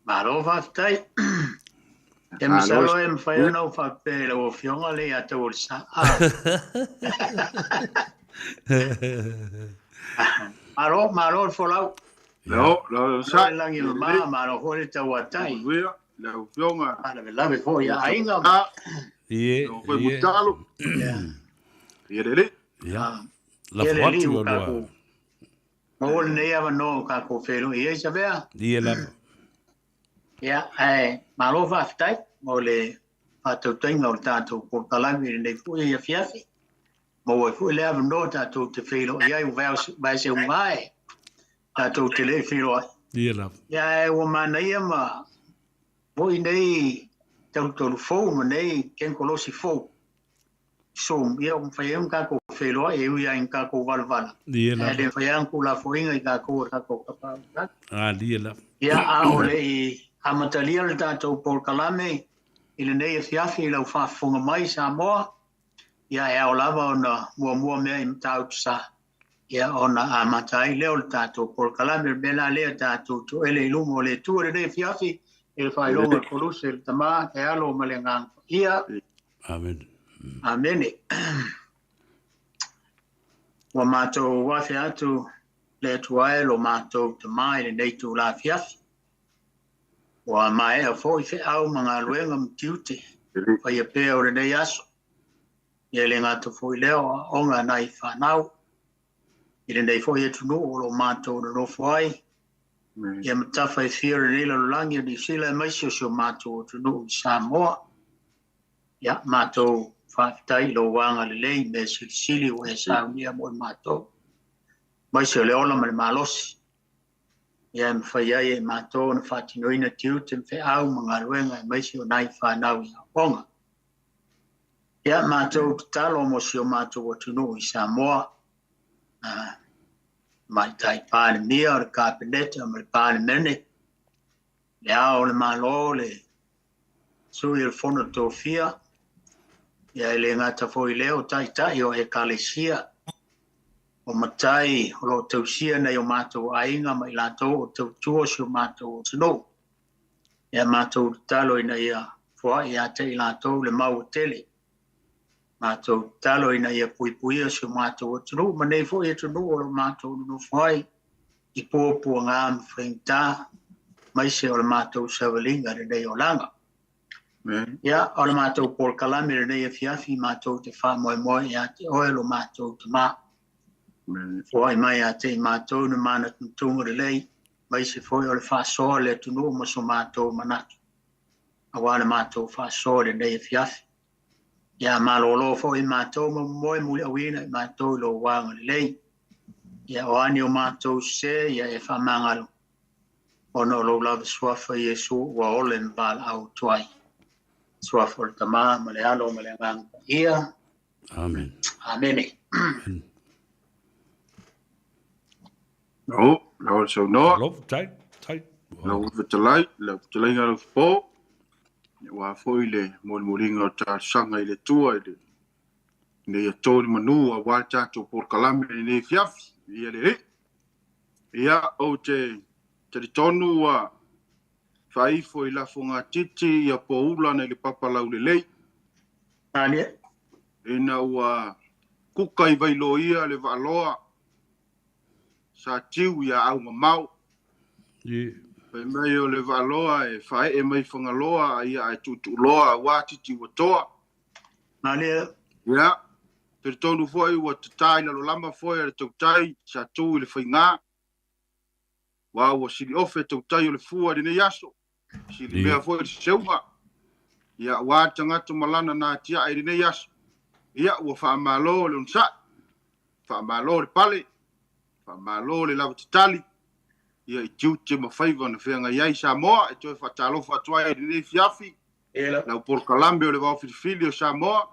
Malo faafetai. E masalo e mafai ona ou faapea i lau Afioga le ia tau o le sa. Malo, malo le folau. Lau, lau sa. Le lagi mama, malo foi le tauatai. Lau Afioga. Faalavelave foi i aiga. Ie, Lau foi ie. Mutalo. Ia lelei. Ia. Ia Lafo le atu alii i ua olua. tatou maua lenei avanoa ua tatou feiloai ai Savea. Ie lava. Ia, ae malo faafetai mo le faatautaiga o le tatou polokalame i lenei foi afiafi. Maua ai foi le avanoa tatou te feiloai ai ua vaeseuga e tatou te le i feiloai. Ie lava. Ia, ae ua manaia ma foi nei talutolu fou ma nei tekonolosi fou. Zoom, ia ua mafai ai ona tatou feiloai e ui lava ina tatou valavala. Ie Ae lava. le mafai lava ona tuulafoaiina i tatou e tatou tapaau. Alie lava. Ia, a o le i amatalia le tatou polokalame i lenei afiafi i lau faafofoga mai Samoa, ia e ao lava ona muamua mea i Matautu Sa, ia ona amata ai lea o le tatou polokalame. O le mea la lea tatou toele i luma o le Atua i lenei afiafi i le faailoga o le Koluse, le Tama, le Alo ma le Agaga Paia. Amen. Amene. Ua matou afe atu le Atua e lo matou Tama i lenei itula afiafi. Ua maea foi feau ma galuega ma tiute faia pea o lenei aso. Ia e le gata foi lea o aoga a nai fanau i lenei foi atunuu o lo o matou nonofo ai. Ia ma tafa e fia o lenei lalolagi o Niu Sila aemaise o si o matou atunuu i Samoa. Ia, matou faafetai i lou agalelei i mea silisili ua e saunia mo i matou, aemaise o le ola ma le malosi. Ia e mafai ai e matou ona faatinoina tiute ma feau ma galuega aemaise o nai fanau i aoaoga. Ia, matou tatalo mo si o matou atunuu i Samoa, Tamaitai Palemia o le Kapeneta ma le Palemene, le Ao o le Malo, le Sui o le Fono Tofia, ia e le gata foi i lea o taitai o Ekalesia, o matai o lo o tausia nai o matou aiga ma i latou o tautua si o matou atunuu. Ia matou tatalo ina ia foai ia te i latou le mau e tele. Matou tatalo ina ia puipuia si o matou atunuu ma nei foi atunuu o lo o matou nonofo ai i puapuaga ma faigata, aemaise o le matou savaliga i lenei olaga. Ia, o le matou polokalame i lenei afiafi, matou te faamoemoe ia te oe lo matou Tama. Foai mai ia te i matou ni manatunatuga lelei, aemaise foi o le faasoa le atunuu ma so matou manatu, aua le matou faasoa i lenei afiafi. Ia malolo foi matou ma momoe muliauina i matou i lou agalelei. Ia o a ni o matou sese, ia e faamagalo, ona o lou lava suafa Iesu ua ola ma valaau atu ai. Suafa o le Tama ma le Alo ma le Agaga Paia. Amen. Amene. Lau, lau le saunoa. Alo, tai, tai. Lau fetalai, lau fetalaiga lau fofo. Aua foi le molimoliga o talosaga i le Atua i le ina ia to ni manu aua le tatou polokalame i lenei afiafi. Ia le Alii. Ia, ou te talitonu ua faaifo i lafogatiti ia poula nai le papa laulelei. Alia. Ina ua kuka i Vailoia le vaaloa sa tiu ia aumamao. Ie. Fai mai o le vaaloa e faaee mai Fagaloa ia ae tuutuuloa aua titi ua toa. Alia. Ia, talitonu foi ua tata i lalolama foi a le tautai sa tu i le faiga. Ua ua siliofe tautai o le fua i lenei aso. Sili mea foi le seuga. Ia, ua tagata malana na tiae i lenei aso. Ia, ua faamalo le onosai. Faamalo le pale. Faamalo le lava tatali. Ia, i tiute ma faiva na feagai ai Samoa. E toe faatalofa atu ai i lenei afiafi. Lau polokalame o le vaofilifili o Samoa.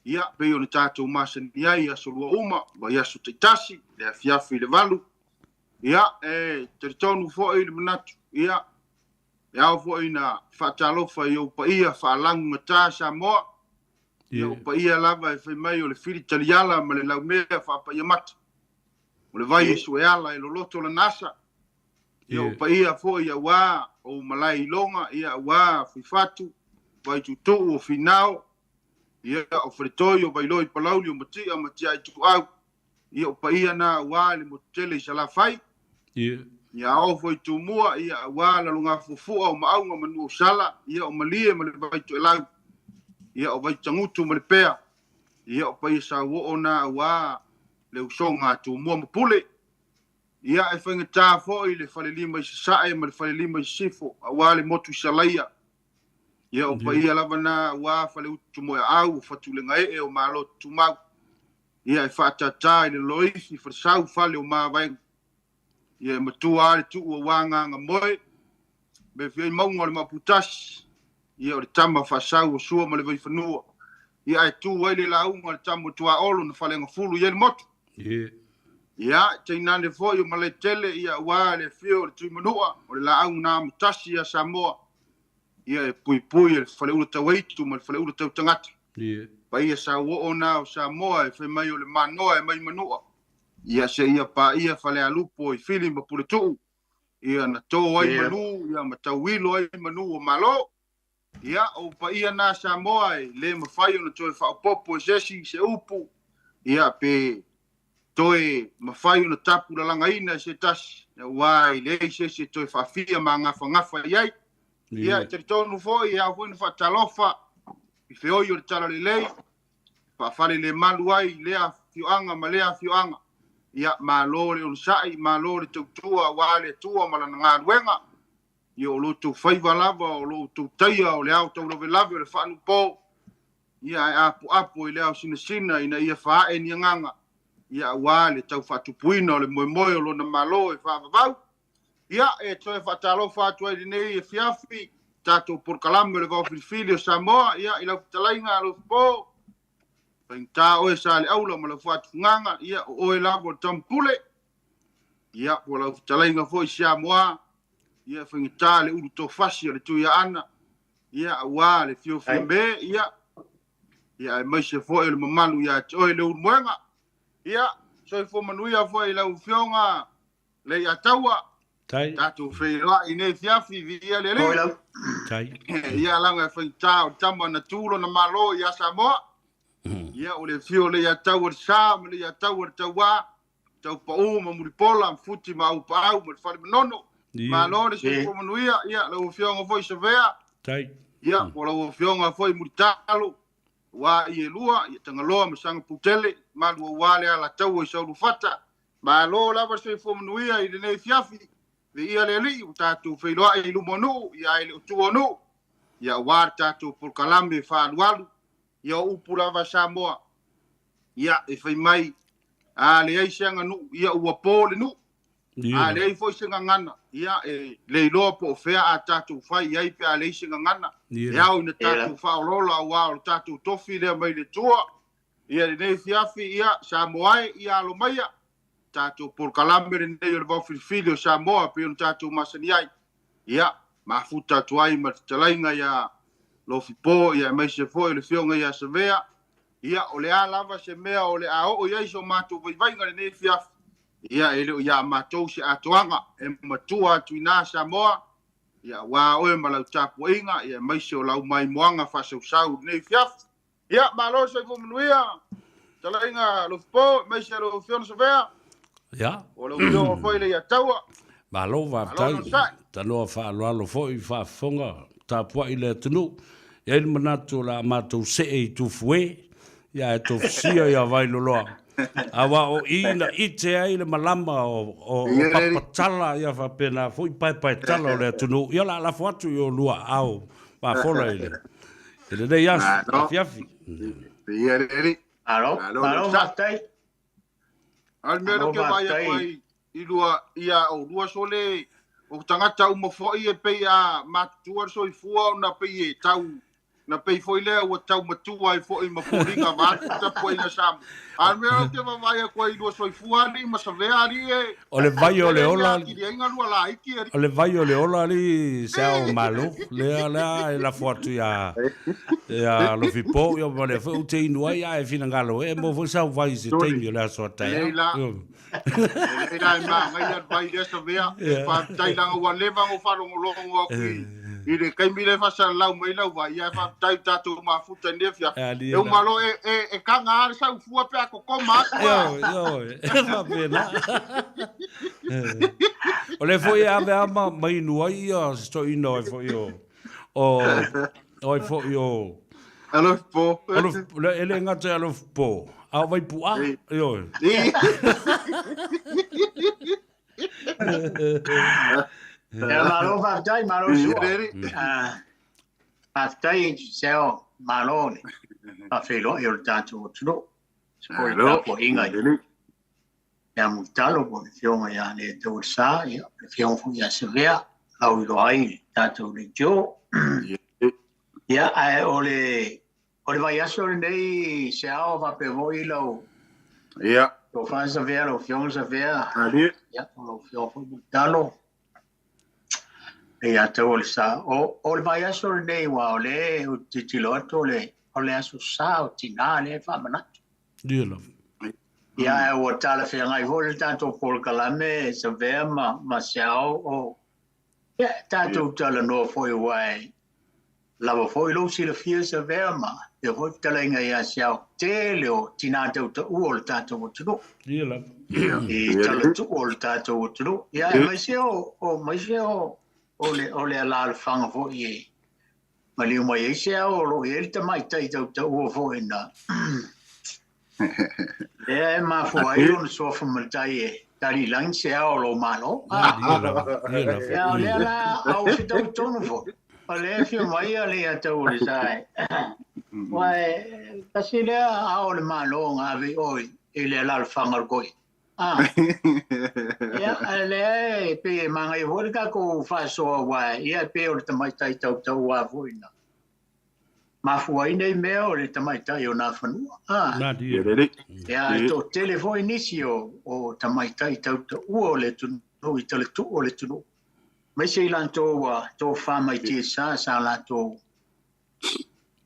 Ia, pei ona tatou masani ai i aso lua uma, vaiaso taitasi, le afiafi i le 8. Ia, e talitonu foi le manatu, ia, e ao foi na faatalofa i ou paia faalagugata Samoa. Ia, o paia lava e fai mai o le fili taliala ma le laumea faapaia mata. O le vai e sueala e loloto lana asa. Ia o paia foi auā o malae iloga, ia auā Fuifatu, Vaituutuu o Finao, ia o Faletoi o Vailoa i Palauli o Mati'a ma Tiaituau, ia o paia na auā le motu tele i Salafai. Ia oo foi Tumua, ia auā Lalogafuafua o Maauga ma Nuuausala, ia o Malie ma le Vaitoelau, ia o Vaitagutu ma le Pea, ia o paia sauoo na auā le usoga a Tumua ma Pule. Ia e faigata foi le falelima i Sasae ma le falelima i Sisifo, auā le motu i Salaia. Ia o paia lava na auā Faleutu Moeaau o Fatulegaee o Malo Tumau. Ia e faatātā i le Loifi Falesau fale o Mavaega. Ia e matua lava le tuu auā Gagamoe, me fia i mauga o le Maoputasi. Ia o le tama faasau o Sua ma le Vaifanua. Ia ae tu ai le lauga a le tama o Tuaolo na faleagafulu i ai le motu. Ia, tainane foi o Malaetele, ia auā le afio o le Tuimanua, o le laau na amotasi ia Samoa. Ia e puipui e le faleula tauaitu ma le faleula tautagata. Paia sauoo na o Samoa e fai mai o le manoa e mai manua. Ia seia paia Falealupo i Fili ma Puletuu. Ia na tō ai manu, ia ma tauilo ai manu o Malo. Ia, o paia na Samoa e le mafai ona toe faaopoopo e se isi se upu, ia pe toe mafai ona tapulalagaina e se tasi, auā e leai se isi e toe faafia ma gafagafa i ai. Ia, e talitonu foi e ao foi ona faatalofa i feoi o le talalelei, faafalelemalu ai i lea afioaga ma lea afioaga. Ia, malo le onosai, malo le tautua auā le Atua ma lana galuega. Ia o lo outou faiva lava, o lo outou taia o le ao taulavelave o le faanuupo, ia ae apoapo i le ao sinasina ina ia faaee ni agaga, ia auā le tau faatupuina o le moemoe o lona Malo e faavavau. Ia, e toe faatalofa atu ai i lenei afiafi, tatou polokalame o le Vaofilifili o Samoa, ia, i lau fetalaiga Alofipo, faigata oe Saleaula ma lau faatufugaga, ia, o oe lava o le tama pule. Ia, po o lau fetalaiga foi Siamoa, ia, faigata le ulu tofasi o le Tuiaana, ia, auā le fio Fiame, ia, ia, aemaise foi o le mamalu ia te oe Leulumoega. Ia, soifua manuia foi i lau Afioga Leiataua, tatou feiloai i nei afiafi, viia le Alii. Ia, laga e faigata o le tama na tu lona Malo ia Samoa. Ia, o le afio o Leiataua le sa ma Leiataua le tauā, Taupau ma Mulipola, ma Futi ma Aupaau ma le Fale Manono. Malo le soifua manuia, ia, lau Afioga foi Savea. Ia, po o lau Afioga foi Mulitalo, auā i e lua, ia Tagaloa ma Sagaputele, malu auā le Alataua i Saulufata. Malo lava le soifua manuia i lenei afiafi, viia le Alii, ua tatou feiloai i luma o nuu, ia ae le o tua o nuu, ia auā le tatou polokalame faaalualu, ia o upu lava Samoa, ia e fai mai, a leai se aganuu, ia ua po le nuu. A leai foi se gagana, ia e le iloa po o fea a tatou fai i ai pe a leai se gagana. E ao ina tatou faaoloolo auā o le tatou tofi lea mai le Atua. Ia lenei afiafi, ia Samoa e, ia alo maia, tatou polokalame lenei o le Vaofilifili o Samoa pei ona tatou masani ai. Ia, mafuta atu ai ma le fetalaiga ia Lofipo, ia aemaise foi o le afioga ia Savea. Ia, o le a lava se mea o le a oo i ai so matou vaivaiga lenei afiafi, ia, e le o ia matou se atoaga e matua atu i ina Samoa, ia, aua oe ma lau tapuaiga, ia, aemaise o lau maimoaga faasausau i lenei afiafi. Ia, malo le soifua manuia, fetalaiga Lofipo, aemaise lau Afioga Savea. Ia. O lau Afioga foi Leiataua. Malo faafetai. Tanoa faaaloalo foi faafofoga tapuai le atunuu. E i ai le manatu o le a matou see i Tufue, ia ae tofusia ia Vailoloa. Aua o i na ite ai le malama o papatala ia faapena foi paepaetala o le atunuu. Ia o le a lafo atu i oulua aao mafola i le i lenei aso afiafi. Malo, malo faafetai. A o le mea lea ou te vaai atu ai i lua, ia oulua sole, o tagata uma foi e pei a matutua le soifua ona pei e tau Na pei foi lea ua tau matua ai foi ma foliga vaeatu le tapuaiga a Samoa. A o le mea ou te vaavaai atu ai i lua soifua alii ma Savea alii e, O le vai e o le tele ni ola, atili ai galua laiti alii. o le vai o le ola alii se ao o Malo. Lea lea e lafo atu ia ia Lofipo ia ma lea foi ou te inu ai ae finagalo e maua foi sau vai i se taimi o le aso a Lelei taeao. la, lelei la e manaia le vai lea Savea. Faafetai leaga ua leva ona ou faalogologo atu i, i le taimi lea e faasalalau mai lau vai, ae faafetai i tatou mafuta i lenei afiafi. E uma loa e, e, e taga lava le saufua pe a totoma atu a. Ioe, ioe, e faapena. O lea foi e ave lava ma, ma inu ai ia se toeaina o ai foi o, o, o ai foi o, Alofipo. Alof, e le gata i Alofipo, a o Vaipu'a, ioe. Ia, malo faafetai, malo sua. Faafetai Seo, malo le faafeiloai o le tatou atunuu. Se foi le tapuaiga i ia Mulitalo po o le Afioga ia Leiataualesa, ia le Afioga foi ia Savea, lau iloa ai le tatou leitio. Ia, ae o le o le vaiaso lenei Seao faapea foi lau Ia. Tofa Savea, lau Afioga Savea, Malie. ia, o lau Afioga foi Mulitalo, Leiataualesa. O le vaiaso lenei, aua o lea ou te tilotilo atu o le, o le aso sa o tinā lea e faamanatu. Ia lava. Ia, ae ua talafeagai foi le tatou polokalame Savea ma, ma Seao o, ia, tatou talanoa foi aua e lava foi lou silafia Savea ma faapea foi fetalaiga ia Seao, tele o tinā tautaua o le tatou atunuu. Ia lava. I talatuu o le tatou atunuu. Ia, aemaise o, aemaise o, o le, o le alaalafaga foi e maliu mai ai Seao o lo o i ai le tamaitai tautaua foi na lea e mafua ai lona suafa matai e taliilagi Seao o lou Malo. Ia lava, ia lava. Ia, o lea la au fetaui tonu foi. O lea e afio mai ia Leiataualesa e. Aua e tasi lea ao o le Malo na ave i o i le alaalafaga o le Koi. Ah. Ia, a lea e pei e manaia foi le tatou faasoa aua ia e pei o le tamaitai tautaua foi na mafua ai nei mea o le tamaitai o Nafanua. Ah. Malie. Ia, e toatele foi nisi o, o tamaitai tautaua o le atunuu i talatuu o le atunuu. Aemaise i latou ua tofa mai tiasa sa latou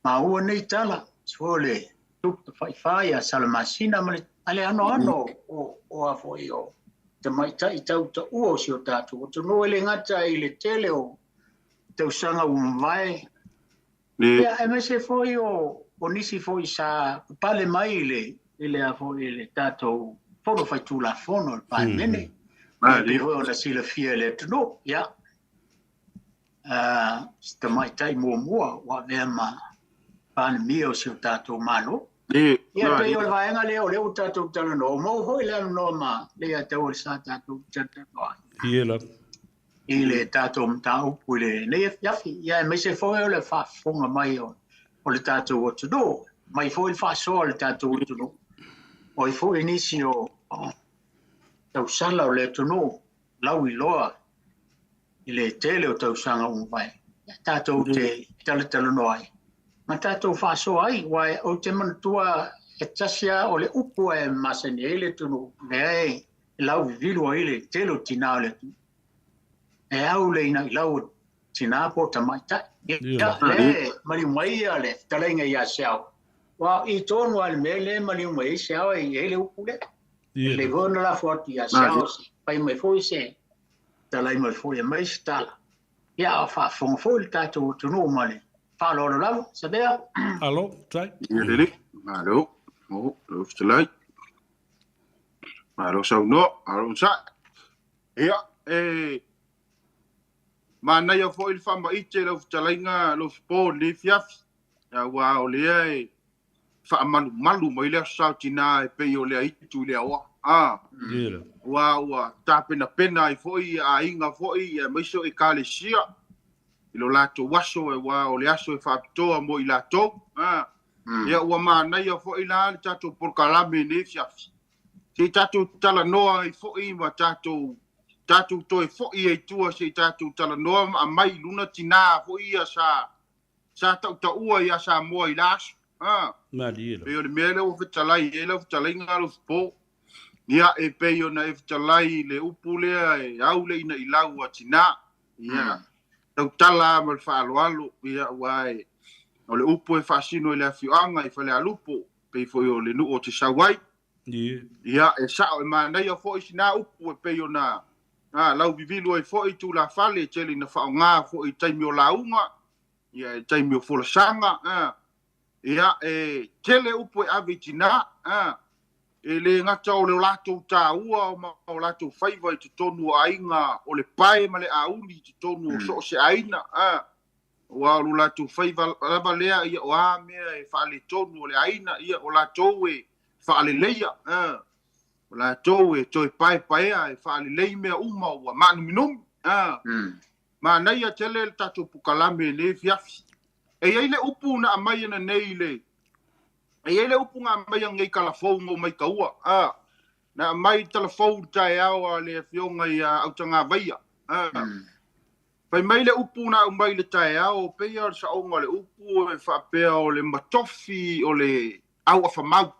maua nei tala, so o le tupu tafaifa ia Salamasina ma le, ma le anoano o, o a foi o tamaitai tautaua o si o tatou atunuu e le gata i le tele o tausaga ua mavae. Ia, aemaise foi o, o nisi foi sa papale mai i le, i le a foi i le tatou Fono Faitulafono le Palemene. Ia, pei foi ona silafia e le atunuu, ia, se tamaitai muamua ua avea ma Palemia o si o tatou Malo. Ia, pei o le vaega lea o lea ua tatou talanoa, ua maua foi le avanoa ma Leiataualesa tatou talanoa ai. Ia lava. I le tatou mataupu i lenei afiafi, ia aemaise foi o le faafofoga mai o, o le tatou atunuu, mai foi le faasoa o le tatou atunuu. O ai foi nisi o, o tausala o le atunuu lauiloa i le tele o tausaga ua mavae, ia tatou te talatalanoa ai ma tatou faasoa ai, aua ou te manatua e tasi lava o le upu e masani ai le atunuu, lea e lauvivilu ai le tele o tinā o le atunuu. E au le inailau o tinā po o tamaitai. Ia, lea e maliu mai ia le fetalaiga ia Seao. Aua o i tonu lava i le mea lea e maliu mai ai Seao e i ai le upu lea. E lelei foi ona lafo atu ia Seao se fai mai foi se talai mai foi e aumai se tala. Ia, a o faafofoga foi le tatou atunuu ma le faaaloalo lava. Savea. Alo, tai. Ia lelei. Malo. O, lau fetalai. Malo saunoa, malo onosai. Ia, e manaia foi le faamaite lau fetalaiga Lofipo i lenei afiafi, aua o lea e faamalumalu mai le Aso Sa o Tinā e pei o le aitu i le aoa. A, aua ua tapenapena ai foi aiga foi aemaise o Ekalesia i lo latou aso, aua o le aso e faapitoa mo i latou. A, Ia ua manaia foi la le tatou polokalame i lenei afiafi. Se i tatou talanoa ai foi ma tatou tatou toe foi ai tua se i tatou talanoa ma aumai i luna tinā foi ia sa Sa tautaua iā Samoa i la aso. A. Malie Pei o le mea lea ua fetalai i ai lau fetalaiga Alofipo. Ia, e pei ona e fetalai i le upu lea e au le inailau a tinā. Ia, tautala lava ma le faaaloalo, ia, aua e, o le upu e faasino i le afioaga i Falealupo, pei foi o le nuu ou te sau ai. Ia, e sao, e manaia foi sina upu e pei ona lauvivilu ai foi tulafale e tele ina faaaoga foi i taimi o lauga, ia, i taimi o folasaga, ia, e tele upu e ave i tinā, e le gata o le latou taua ma o latou faiva i totonu o aiga, o le pae ma le auli i totonu o so o se aiga, aua o lo latou faiva lava lea, ia, o a mea e faaletonu o le aiga, ia, o latou e faaleleia, o latou e toe paepaea e faalelei mea uma ua maanuminumi. Manaia tele le tatou pukalame i lenei afiafi. E i ai le upu na aumai ananei i le, e i ai le upu na aumai ananei i Talafou na ou maitaua, na aumai i Talafou i le taeao a le afioga ia Autagavaia. Fai mai le upu na aumai i le taeao, pei lava o le saoga o le upu e faapea o le matofi o le auafamau.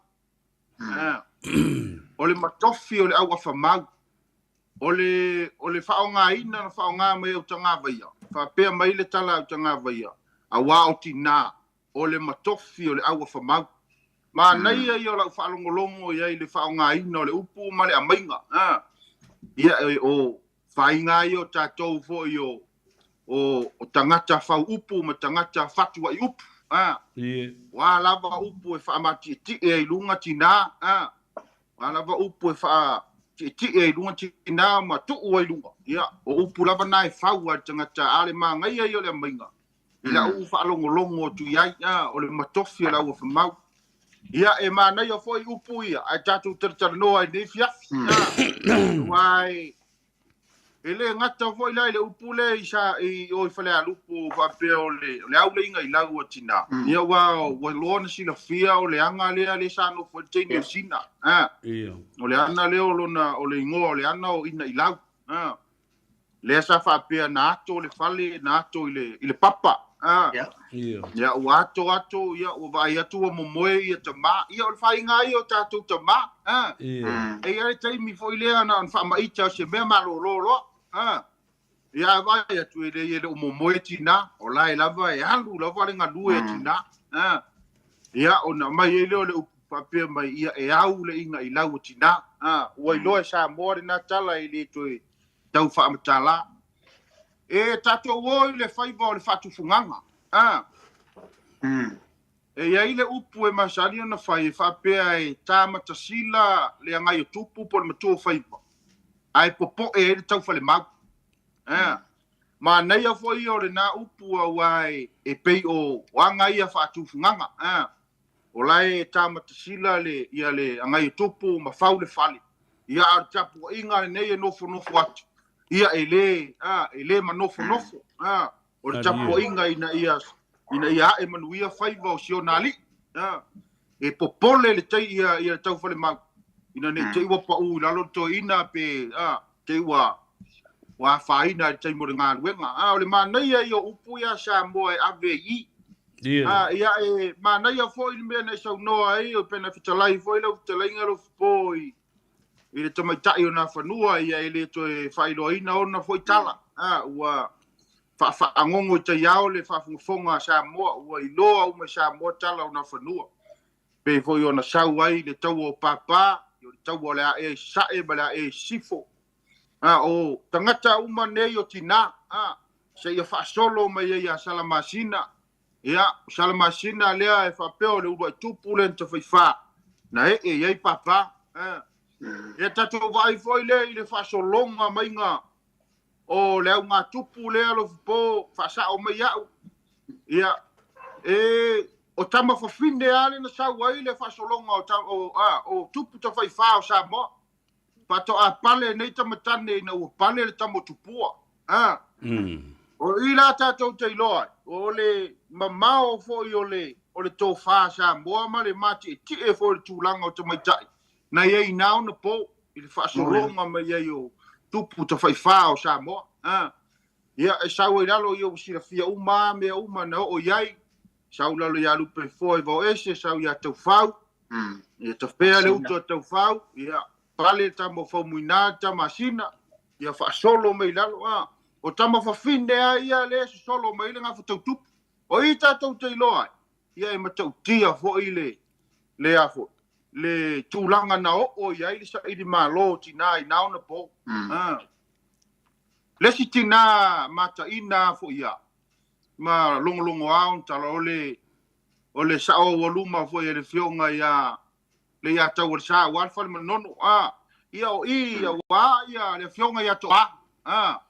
O le matofi o le auafamau. O le, o le faaaogaina na faaaoga mai e Autagavaia, faapea mai le tala a Autagavaia, aua o tinā, o le matofi o le auafamau. Manaia ia o lau faalogologo i ai i le faaaogaina o le upu ma le aumaiga. Ia, o faiga ia o tatou foi o, o tagata fau upu ma tagata fatuai upu. O a lava upu e faamatietie ai i luga tinā, o a lava upu e faatietie ai i luga tinā ma tuu ai i luga, ia, o upu lava na e fau a le tagata, a o le manaia ia o le aumaiga i lau faalogologo atu i ai, o le matofi o le auafamau. Ia, e manaia foi upu ia, ae tatou talatalanoa ai i lenei afiafi. Aua e le gata foi la i le upu lea i sa i o i Falealupo faapea o le o le au le inailau a tinā. Ia aua ua iloa ona silafia o le aga lea lea sa nofo ai le teine o Sina. O le ana lea o lona o le igoa o le ana o Inailau. Lea sa faapea na ato le fale, na ato i le, i le papa. Ia, ua ato ato, ia, ua vaai atu ua momoe ia tamā. Ia, o le faiga ia o tatou tamā. E i ai le taimi foi lea na ona faamaita o se mea malolo loa. Ia, a vaai atu e leai e le o momoe tinā, o la e lava e alu lava le galue a tinā. Ia, ona aumai ai lea o le upu faapea mai, ia, e au le inailau a tinā. Ua iloa e Samoa lena tala e le toe tau faamatala. E tatou o i le faiva o le faatufugaga. A. E i ai le upu e masani ona fai e faapea e ta matasila le agai o tupu po o le matua o faiva, ae popoe ai le taufalemau. A. Manaia foi ia o lena upu aua e pei o aga ia faatufugaga. A. O la e ta matasila le, ia le agai o tupu ma fau le fale. Ia a o le tapuaiga lenei e nofonofo atu, ia e le, a, e le manofonofo. A, o le tapuaiga ina ia, ina ia ae manuia faiva o si ona alii. A, e popole le tai, ia, ia le taufalemau, ina ne i te i ua pau i lalo le toeaina pe, a, te i ua, ua afaina i le taimi o le galuega. A, o le manaia ia o upu ia a Samoa e ave i i. A, ia e manaia foi le mea na e saunoa ai, o pena fetalai foi lau fetalaiga Alofipo i, i le tamaitai o Nafanua, ia e le toe faailoaina ona foi tala. A, ua faafagogo i taiao le faafogafoga a Samoa, ua iloa uma e Samoa tala o Nafanua. Pei foi ona sau ai le taua o Papa, o le taua o le aea i Sasae ma le aea i Sisifo. A, o tagata uma nei o tinā, a, seia faasolo mai ai ia Salamasina. Ia, o Salamasina lea e faapea o le uluai tupu lea na tafaifā, na ee i ai Papa. A, ia tatou vaai foi lea i le faasologa maiga o le augatupu lea Alofipo, faasao mai au. Ia, e, o tama fafine lava lea na sau ai le faasologa o, o, a, o tupu tafaifā o Samoa. Faatoa pale nei tamatane ina ua pale le tama o Tupua. A. O i la tatou te iloa ai, o le mamao foi o le, o le tofa Samoa ma le matietie foi o le tulaga o tamaitai na i ai i na ona po i le faasologa mai ai o tupu tafaifā o Samoa. A. Ia, e sau ai lalo ia ua silafia uma lava mea uma na oo i ai. Sau i lalo ia Lupefoa i Vaoese, sau ia Taufau. Ia tafea le uto a Taufau, ia pale le tama o Faumuina, le tama a Sina, ia faasolo mai i lalo. A, o tama fafine lava ia lea e sosolo mai ai le gafa tautupu. O i tatou te iloa ai, ia e matautia foi le, le a foi, le tulaga na oo i ai le saili malo o tina i na ona po. A. Le isi tina mataina foi ia, ma logologo ao tala o le o le sao aualuma foi a le afioga ia Leiataualesa aua le Fale Manono a ia o i aua ia le afioga ia Toa a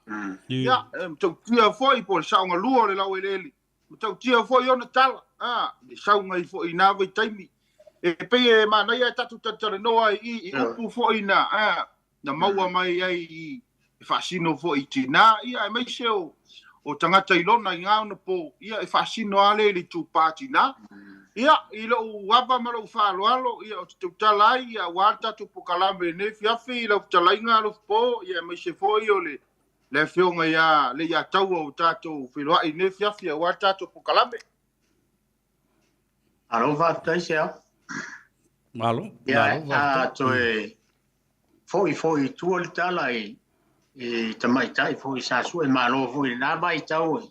ia e matautia foi po o le saogalua o le laueleele matautia foi ona tala a le sauga ai foi i na vaitaimi e pei e manaia e tatou talatalanoa ai i i upu foi na a na maua mai ai i e faasino foi i tinā, ia, aemaise o, o tagata i lona i ngā ona pō, ia, e faasino lava lea i le itupā tinā. Ia, i lou ava ma lou faaaloalo, ia, ou te tautala ai, ia, aua le tatou pokalame i lenei afiafi, i lau fetalaiga Alofipo, ia, aemaise foi o le, le afioga ia Leiataua ua tatou feiloai i lenei afiafi, aua le tatou pokalame. Malo faafetai Seau. Malo, Ia, malo a faafetai. toe foi foi i tua le tala i, i tamaitai foi sa sue malo foi i lena vaitau e,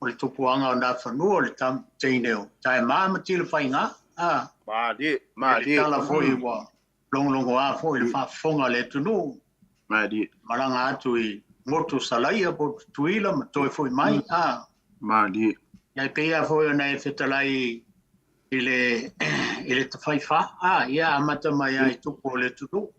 o le tupuaga o Nafanua o le tam, teine o Taema ma Tilafaiga. A, Malie, e le malie. tala foi ua logologoa foi i le faafofoga a le atunuu. Malie. Malaga atu i Motu Salaia po o Tutuila ma toe foi mai. A, Malie. Ia e pei lava foi ona e fetalai i le, i le tafaifa, a, ia amata mai lava i tupu o le atunuu.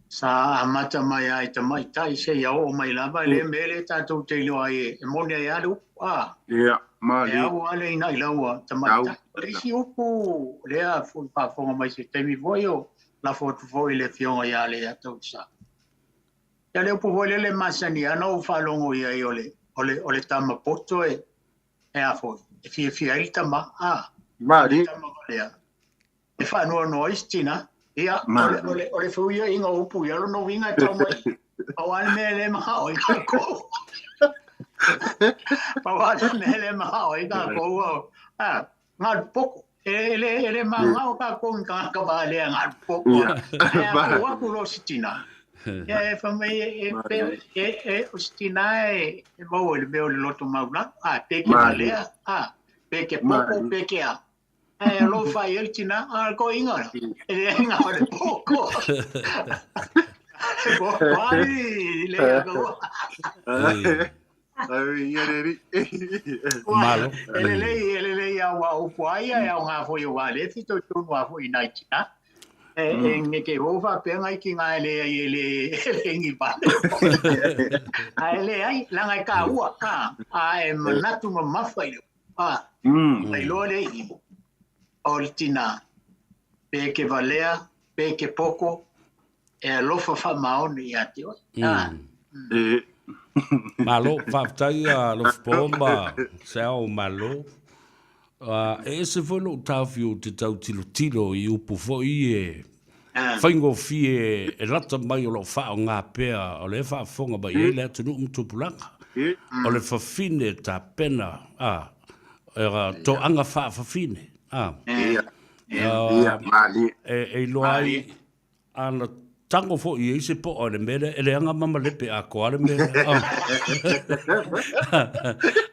Sa amata mai lava i tamaitai seia oo mai lava, e le mea lea tatou te iloa ai e moni ai lava le upu, a. Ia, E malie. au lava le inailau a tamaitai. O le isi upu lea foi faafofoga mai se taimi foi o lafo atu foi i le afioga ia Leiataualesa. Ia le upu foi lele e masani lava ona ou faalogo i ai o le, o le, o le tama poto e, e a foi, e fiafia ai le tama, a, Malie. tama valea, e faanoanoa ai se tina. Ia, o le, o le, o le feuiaiga o upu ia lona uiga e tau mai, pau lava le mea e le manao ai kākou. Pau lava le mea e le manao ai kākou, a, galu poko. E le, e le manao kākou i tagata valea galu poko. Ia. Ae a tuu atu loa se tina, ia e fai mai e, e, e, e, o se tina e, e maua i le mea o le loto maulalo. A, pe ke valea, a, pe ke poko, pe ke a. Ae alofa i ai le tina, a le toeaina la, e leai na o le poko. Poko ai, le ia Ai, ia le ri. Malo. E lelei, e lelei a ua upu ai e au ngā foi o wā lefi tau tonu a foi nai tina. E, e nge te hou whapea ngai ki ngā ele ai ele, ele ngi vale. A ele ai, langa e ka ua, a, a e manatu ma mawha i le, a, ai loa le i, o le tina, pe ke valea, pe ke poko, e alofa whamaoni ia te oe. A, E, Malo, faafetai a Alofipo ma Seau malo. E ese foi lou taofi ou te tau tilotilo i upu foi e a, faigofie e lata mai o loo faaaoga pea o lea faafofoga mai ai le atunuu ma tupulaga. e, O le fafine tapena a e toaga faafafine a ia, ia, malie. e iloa ai ana tago foi i ai se po'a o le mea lea e leaga ma malepe atoa le mea lea.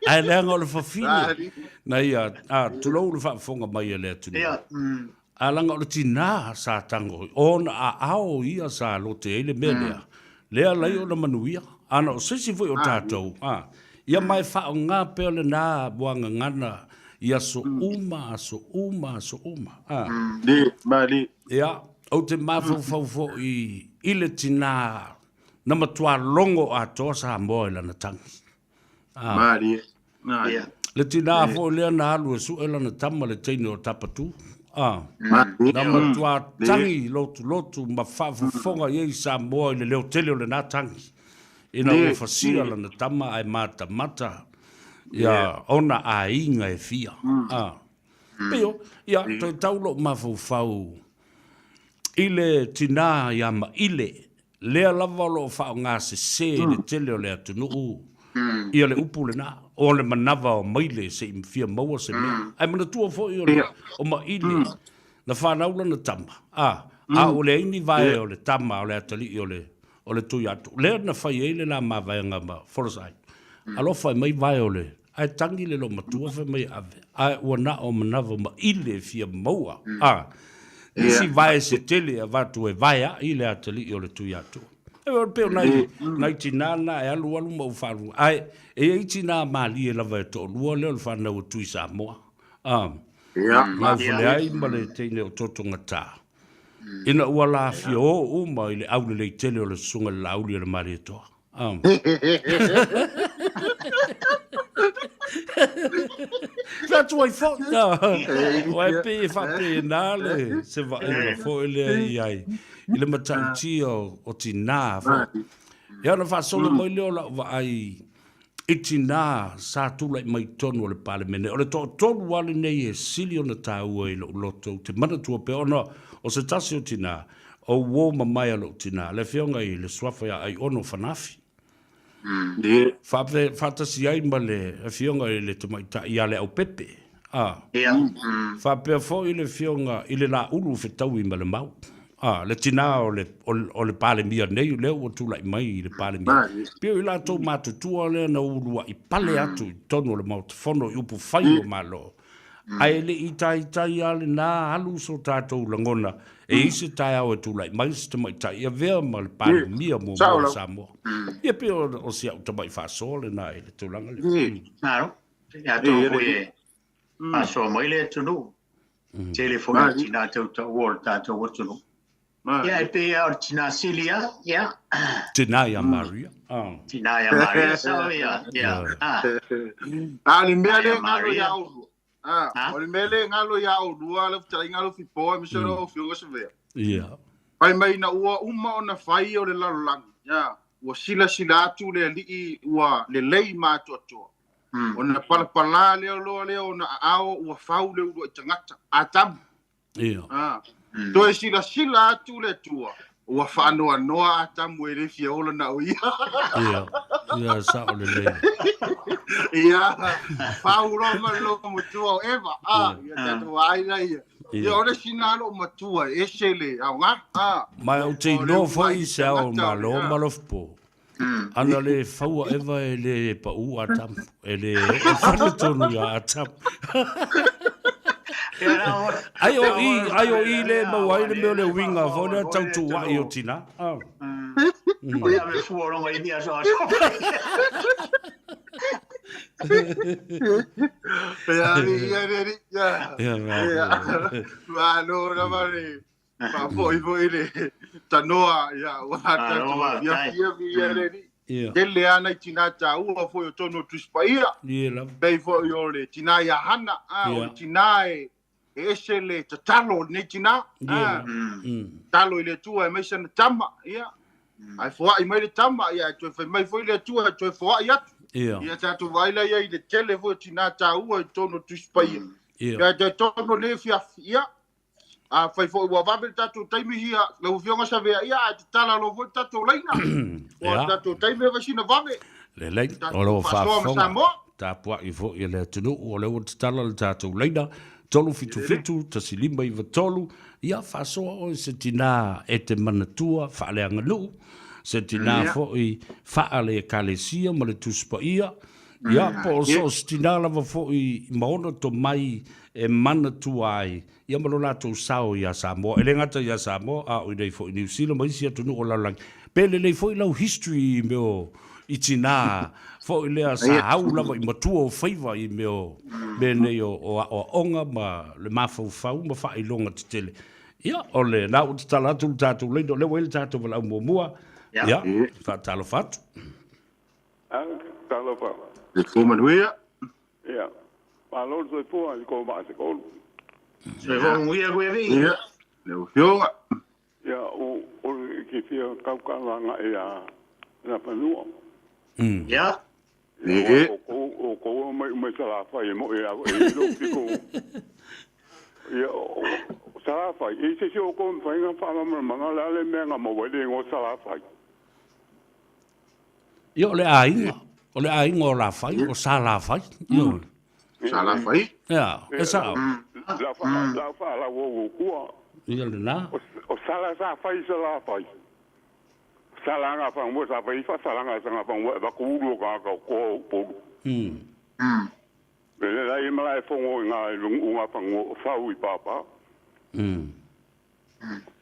Ae leaga o le fafine na ia a tulou le faafofoga mai a le atunuu. ia, A laga o le tinā sa tago ona aao ia sa lote ai le mea lea. Lea lai ona manuia. Ana o se isi foi o tatou, a, ia ma e faaaoga pea lenā muagagana i aso uma, aso uma, aso uma. A. Le, malie. Ia, ou te mafaufau foi i le tinā na matua logo atoa Samoa i lana tagi. A. Malie. Malie. ia. Le tinā foi lea na alu e sue lana tama le teine o Tapatu. A. Malie. Na matua tagi lotulotu ma faafofoga i ai Samoa i le leo tele o lenā tagi. Ina ua fasia lana tama ae matamata ia ona aiga e fia. A. Pei o, ia, toe tau lou mafaufau i le tinā ia Maile, lea lava o lo o faaaoga sese i le tele o le atunuu. Ia le upu lena, o le manava o Maile se i fia maua se mea. Ae manatua foi o le, o Maile, na fanau lana tama, a, a ua leai ni vae o le tama o le atalii o le, o le Tuiatua. Lea na fai ai le la mavaega ma folasa ai. Alofa e mai vae o le, ae tagi le loomatua fai mai e ave, ae ua na o manava o Maile e fia maua, a, nisi vae se tele e avatu e vae ai le atalii o le Tuiatua. E pei o nai, nai tinā na e alualu ma ou faaluga. Ae e i ai tinā malie lava e toalua lea o le fanau a Tui Samoa. A, Gaufaleai ma le teine o Totogata. Ina ua lafia o uma i le aulelei tele o le Susuga i le Laauli o le Malietoa. A. Fai atu ai foi. Ua e pei e faapena le se vaaiga foi lea i ai i le matautia o tinā foi. Ia ona faasolo mai lea o lau vaai i tinā sa tulai mai i totonu o le Palemene. O le toatolu lava lenei e sili ona taua i lou loto, ou te manatua pea ona o se tasi o tinā, o uo mamae a lou tinā, le Afioga i le Suafa ia Aiono Fanafi. Faatasi ai ma le Afioga i le Tamaitai ia Leaupepe, a. Faapea foi le Afioga i le Laulu Fetaui ma le Mau, a, le tinā o le, o le Palemia nei lea ua tulai mai i le Palemia. Pei o i latou matutua lea na uluai pale atu i totonu o le Maota Fono i upufai o Malo. Ae le i taitai lava lena alu so tatou lagona e i ai se taeao e tulai mai se tamaitai e avea ma le Palemia muamua o Samoa. Ia pei o si au tamai faasoa lena i le tulaga lea. Malo. Ia atonu foi e faasoa mai le atunuu. Tele foi o tinā tautaua o le tatou atunuu. Ia, e pei lava o le tinā sili lava, ia. Tinā iā Maria. Tinā iā Maria, sao ia, ia. A o le mea lea e galo iā oulua. A, o le mea lea e galo iā oulua, lau fetalaiga Alofipo, aemaise o lau Afioga Savea. Ia. Fai mai ina ua uma ona fai o le lalolagi, ia, ua silasila atu le Alii ua lelei ma atoatoa. Ona palapala lea loa lea ona aao ua fau le uluai tagata, Atamu. Ia. Ah. Toe silasila atu le Atua, ua faanoanoa Atamu e le fia ola na o ia. Ia, ia sao lelei. Ia, fau loa ma le loomatua o Eva. Ah, ia tatou vaai laia. Ia, o le isi na loomatua e ese le aoga. Ah. Ma ou te iloa foi se ao o le Malo ma Alofipo. Ana le faua Eva e le paʻū Atamu, e le oo fale tonu iā Atamu. Ai o i, ai o i le maua ai le mea o le uiga foi lea tau tuuaʻi o tinā. O le ave fua o longa i ni aso aso. Ia, ia, ia, ia. Ia, malo lava le Faafoi foi le tanoa, ia, ua tatou afiafi ia le alii. Tele lava nai tinā taua foi o totonu o Tusi Paia. Pei foi o le tinā ia Hana, o le tinā e ese le tatalo o lenei tinā. Tatalo i le Atua e aumai sana tama, ia. Ae foai mai le tama, ia, ae toe fai mai foi le Atua e toe foai atu. Ia tatou vaai la i ai i le tele foi o tinā taua i totonu o Tusi Paia. Ia, e totonu o lenei afiafi, ia, Afai foi ua vave le tatou taimi ia, lau Afioga Savea, ia ae tatala loa foi le tatou laina. Ua le tatou taimi e fai sina vave. Lelei, o lo o faafofoga tapuai foi e le atunuu, o lea ua tatala le tatou laina, 377 1593, ia faasoa oe se tinā e te manatua faaleaganuu, se tinā foi faale-ekalesia ma le Tusi Paia, ia po o so o se tinā lava foi ma ona tomai e manatua ai ia ma lo latou sao iā Samoa. E le gata iā Samoa, a o i nei foi i Niu Sila ma isi atunuu o lalolagi. Pe lelei foi lau history i mea o i tinā foi lea sa au lava i matua o faiva i mea o mea nei o aoaoga ma le mafaufau ma faailoga tetele. Ia, o lena ua tatala atu le tatou laina, o lea ua i ai le tatou valaau muamua. Ia, faatalofa atu. Talofa. Soifua manuia. Ia, malo le soifua i le kou maa se kolu. Soifua manuia koe vi. Ia, lau Afioga. Ia, o, o le ke fia kaukala agai ia Nafanua. Ia. Ia, o kou, o kou mai mai Salafai e mo e au e lo piko. Ia, o Salafai, e se se o kou mawhainga whaamamamanga la le mea ngā maua le ngo Salafai. Ia, o le aiga. O le aiga o Lafai, o Sa Lafai. Ioe. Sa Lafai. Ia, e sao. La fa la fa la wo kua. Ia lena. O sala sa fai sa la fai. Sala nga fa mo sa fai fa sala nga sa nga fa mo va ku lu ka ka ko po. Le la i mala e fongo nga lungu nga fa ngo fa ui papa.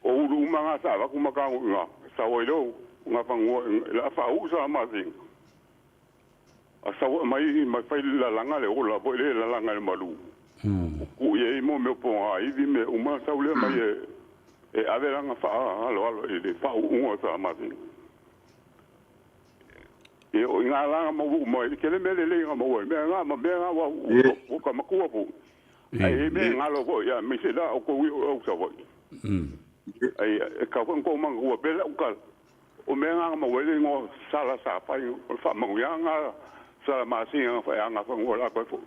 O ulu uma nga sa va ku maka nga sa wo lo nga fa ngo la fa u sa ma sing. A sa wo mai mai fai la langa le o la bo le la langa le malu. Ku ye mo me po a i me uma sa le mai e ave langa fa alo alo e le fa u sa ma sing. E o nga langa mo mo ke le me le le nga mo me nga ma me nga wa o ka makua po. Ai me nga lo ko ya me se la o ko o sa wo. Ai e ka ko ko mang ko be la o ka o me nga mo le ngo sala sa fa o fa mo ya nga sa ma si nga fa nga fa ngo la ko fo.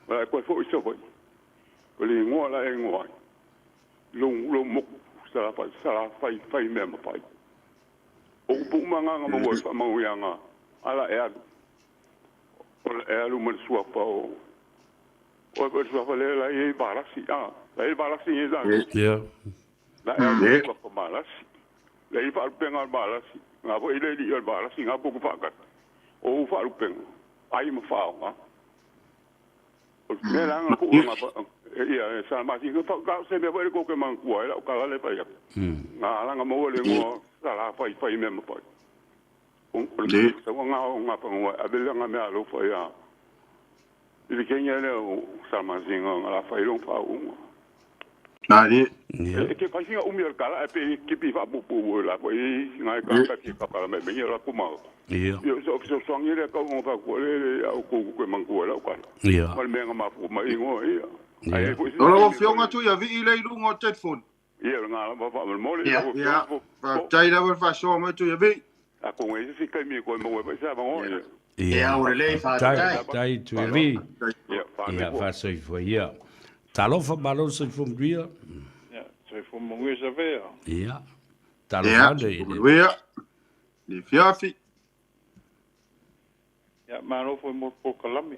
La ko fo iso fo. O le ngo la e ngo. Lo lo mo sala fa sala fa fa me ma fa. O pu ma nga mo fa mo ya nga ala e alu. O e alu mo sua fa o. O o sua fa le la e barasi ah la e barasi e la. Yeah. La e alu fa barasi. La e fa penga barasi. Nga fo ile li barasi nga pu fa ka. O fa penga. Ai mo fa nga. O me la nga ku nga fa ia sa ma si fa ka se me fa ko ke man ku ai la ka le fa ya. Nga la nga mo le ngo sa la fa fa me mo fa. O le sa nga nga fa ngo a be nga me alo fa ya. Ile kenya le sa ma si nga la fa ilo fa u. Na le. E ke fa singa umi al kala pe ke pi fa bu bu la ko i nga ka ka ki ka pa me me la ku ma. Ia. Ia so so so ngi le ka ngo fa ko le au ku ku man ku la ka. Ia. Ma me nga ma fu ma i ngo ia. Ai ko O lau afioga tu ia vii le iluga o telefone. Ia nga la fa mo le. Ia. Faafetai lava le faasoa mai tu ia vii. A ko ngi si kai mi ko mo we sa ba ngo. Ia o le faafetai. Tai tu ia vii. Ia fa Ia faasoifua ia. Talofa malo soifua manuia. Ia, soifua manuia sa vea. Ia. Talofa le. Ia, manuia. Le fiafi. Ia, malo foi mo polokalame.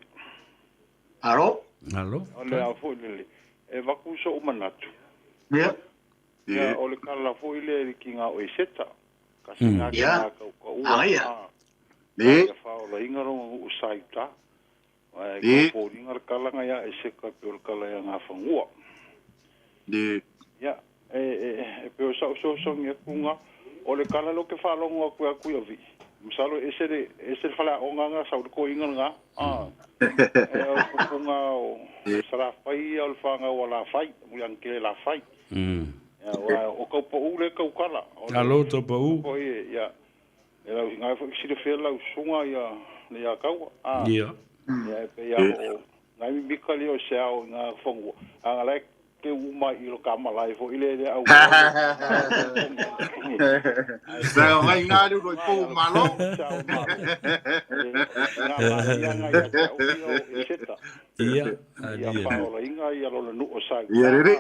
Alo. Alo. O le a foi lele. E vaku so manatu. Ia. Ia, o le kala foi le ki ngā o e seta. Ka se ngā ki ngā kau ka ua. Ia. Le. Ia whaola ingaronga u saita. Ai Le. ka pōringa le kalanga ia e seka pe o le kala ia ngā whangua. Le. Ia, e pe o sau so so ngia kunga o le kala lo ke whalongo aku aku ia vi. Masalo e se le whala o ngā sau le ko inga ngā. Ah. E o kupunga o sarafai o le whanga o la whai, mui angkele la whai. Ia, o kau pa u le kau kala. Alo tau pa u. O ia, ia. E lau ngai fo sile fe lau sunga ia le ia kaua. Ah. Ia. Ia e pe ia o ngai mika le o se ao ngā whangua. Anga lai ke uma i lo ka malai fo ile le au. Sa ngai ngā lu loi pō malo. Ngā mahi anga ia te au ia o e seta. Ia. Ia whaola inga ia lola nu o sau. Ia rere.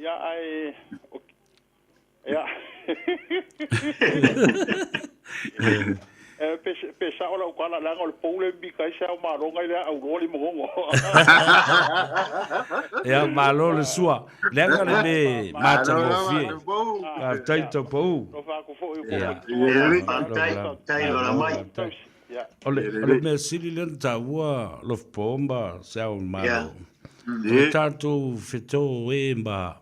Ia ai... Ia. Pe sa ola o kala langa o le poule mika i sa o maronga i lea au roa li mongongo. Ia malo le sua. Leanga le me matagofie. Faafetai tau pau. No whaako fo i Ia. Faafetai, tai lola mai. O le mea sili lena taua lofo ma se ao malo. O tātou whetō e ma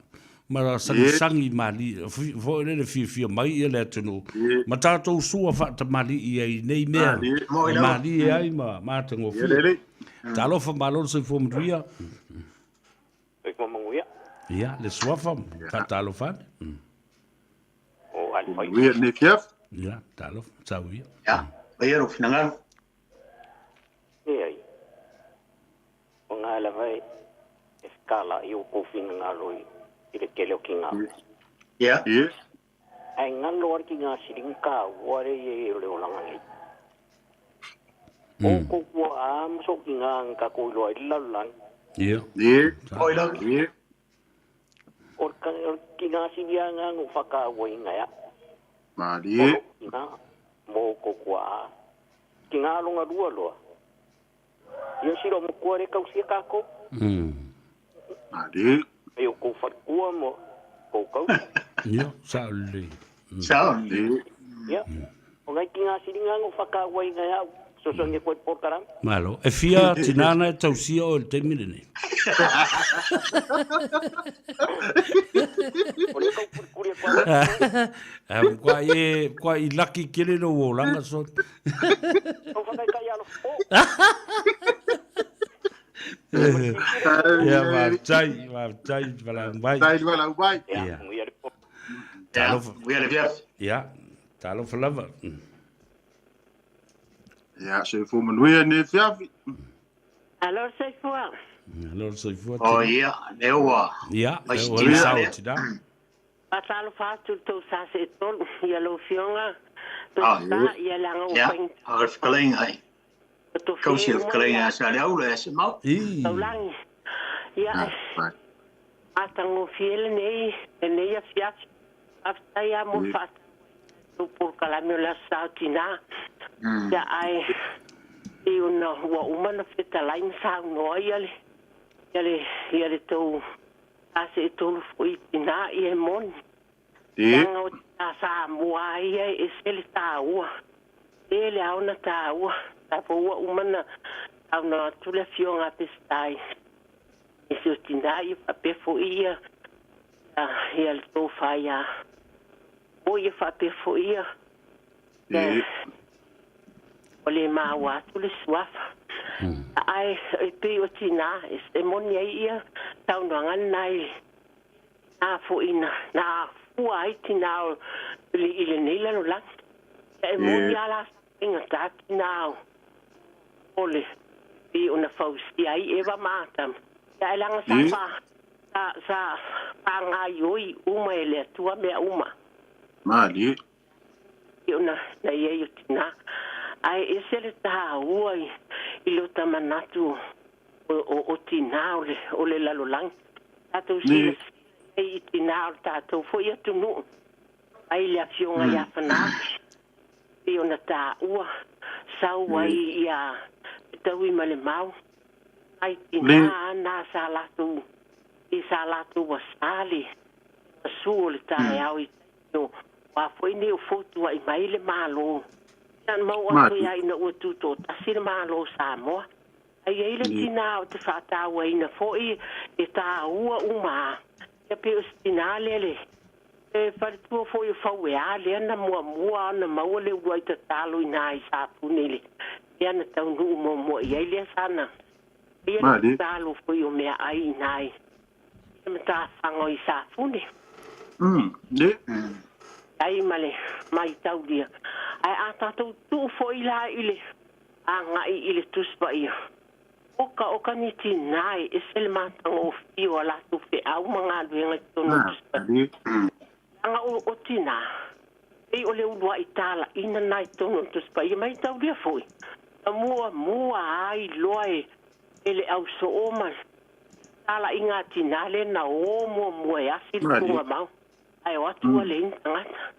ma sangi mali fo le fiafia mai ia le atunu. Ma tātou sua whaatamali ia i nei mea. Mali e ai ma mātangofie. Talofa malo le soifua manuia. Soifua manuia. Ia, le suafa, ka talofane. O alifai. Manuia ne fiaf. Ia, talofa, sau ia. Ia, ia ro finangalo. E ai. O ngā lava e skala i o kōwhinangalo i le kele o ki ngā. Ia. Ia. Ai ngalo ar ki ngā siringa ka uare i e o le olanga nei. O kōkua a maso ki ngā nga koiloa i lalulang. Ia. Ia. Koiloa. Ia. O ki ngā siringa ngā ngō whakaua i ngā. Marie. Ki ngā mō kōkua a. Tina longa lua loa. Ia silo mo kua le kausia kako. Mali. Ai o kou falikua mo kou kau. Ia, sao lelei. Sao lelei. Ia. O ngai tina silinga ngo whakawai ngai au. Sosoangi koe polokalame. Malo. E fia tinā na e tausia oe i le taimi lenei? O le kaukulikuli e koe au. Kua e, kua i laki kele lou olaga son. Tau whakaikai alofa o. Ia, faafetai, faafetai valaau mai. Faafetai le valaau mai. Ia, muia le po. Talofa. Muia le fiafi. Ia, talofa lava. Ia, soifua manuia nei fiafi. Alo soifua. Alo soifua. O ia, lea ua. Ia, lea ua le sao tina. Faatalofa atu i le tou sa seetolu ia lau Afioga Peseta ia leaga ua fai. Ia, o le fetalaiga ai. Kausi le fetalaiga ia Saleaula ia Semau. Taulagi. Ia, matagofie lenei, lenei afiafi. Faafetai lava mo le faataua i le tatou polokalame o le Aso Sa o Tina. Ia, ae pei ona ua uma ona fetalai ma saunoa ia le, ia le, ia le tou sa seetolu foi i tina, ia e moni. Leaga o tina Samoa lava ia e ese le taua. E le ao ona taua. Sa fou ua uma ona saunoa atu le Afioga a Peseta i nisi o tina ia faapea foi ia ia le tofa ia o ia faapea foi ia ua le maua atu le suafa. Ae e pei o tina e moni ai ia saunoaga lena i Na foi na, na afua ai tina o le, i lenei lalolagi. Ia e moni a la faigata tina o, o le, pei ona fausia ai Eva ma Atama. Ia ae leaga sa fa, sa, sa faagaioi uma e le Atua mea uma. Malie. Pei ona na i ai o tina. Ae ese le taua i, i lota manatu o, o, o tina o le, o le lalolagi. Tatou silasila i ai i tina o le tatou foi atunuu, mai le Afioga ia Fanaofi, pei ona taua, sau ai ia Fetauimalemau, nai tina ana sa latou, i sa latou asa le gasu o le taeao i taimi o a foi nei o fotuai mai le Malo. Ia mau atu ia ina ua tutoatasi le Malo o Samoa. A i ai le tinā o te faatauaina foi e tāua uma a. Ia pei o se tinā lea le e faletua foi o Faueā lea na muamua ona maua le uluai tatalo inā i Safune i le mea na taunuu muamua i ai lea sana ia le tatalo foi o meaai inā i le matafaga i Safune. Ai ma le maitaulia. Ae a tatou tuu foi la i le agai i le Tusi Paia, oka oka ni tinā e ese le matagofie o a latou feau ma galuega i totonu o le Tusi Paia. Leaga o tinā, pei o le uluai talaiina na i totonu o le Tusi Paia, maitaulia foi, na muamua ai loa e le au soo ma le talaiga a tinā lea na o muamua e asi le tugamau. Ae o atu ua leai ni tagata.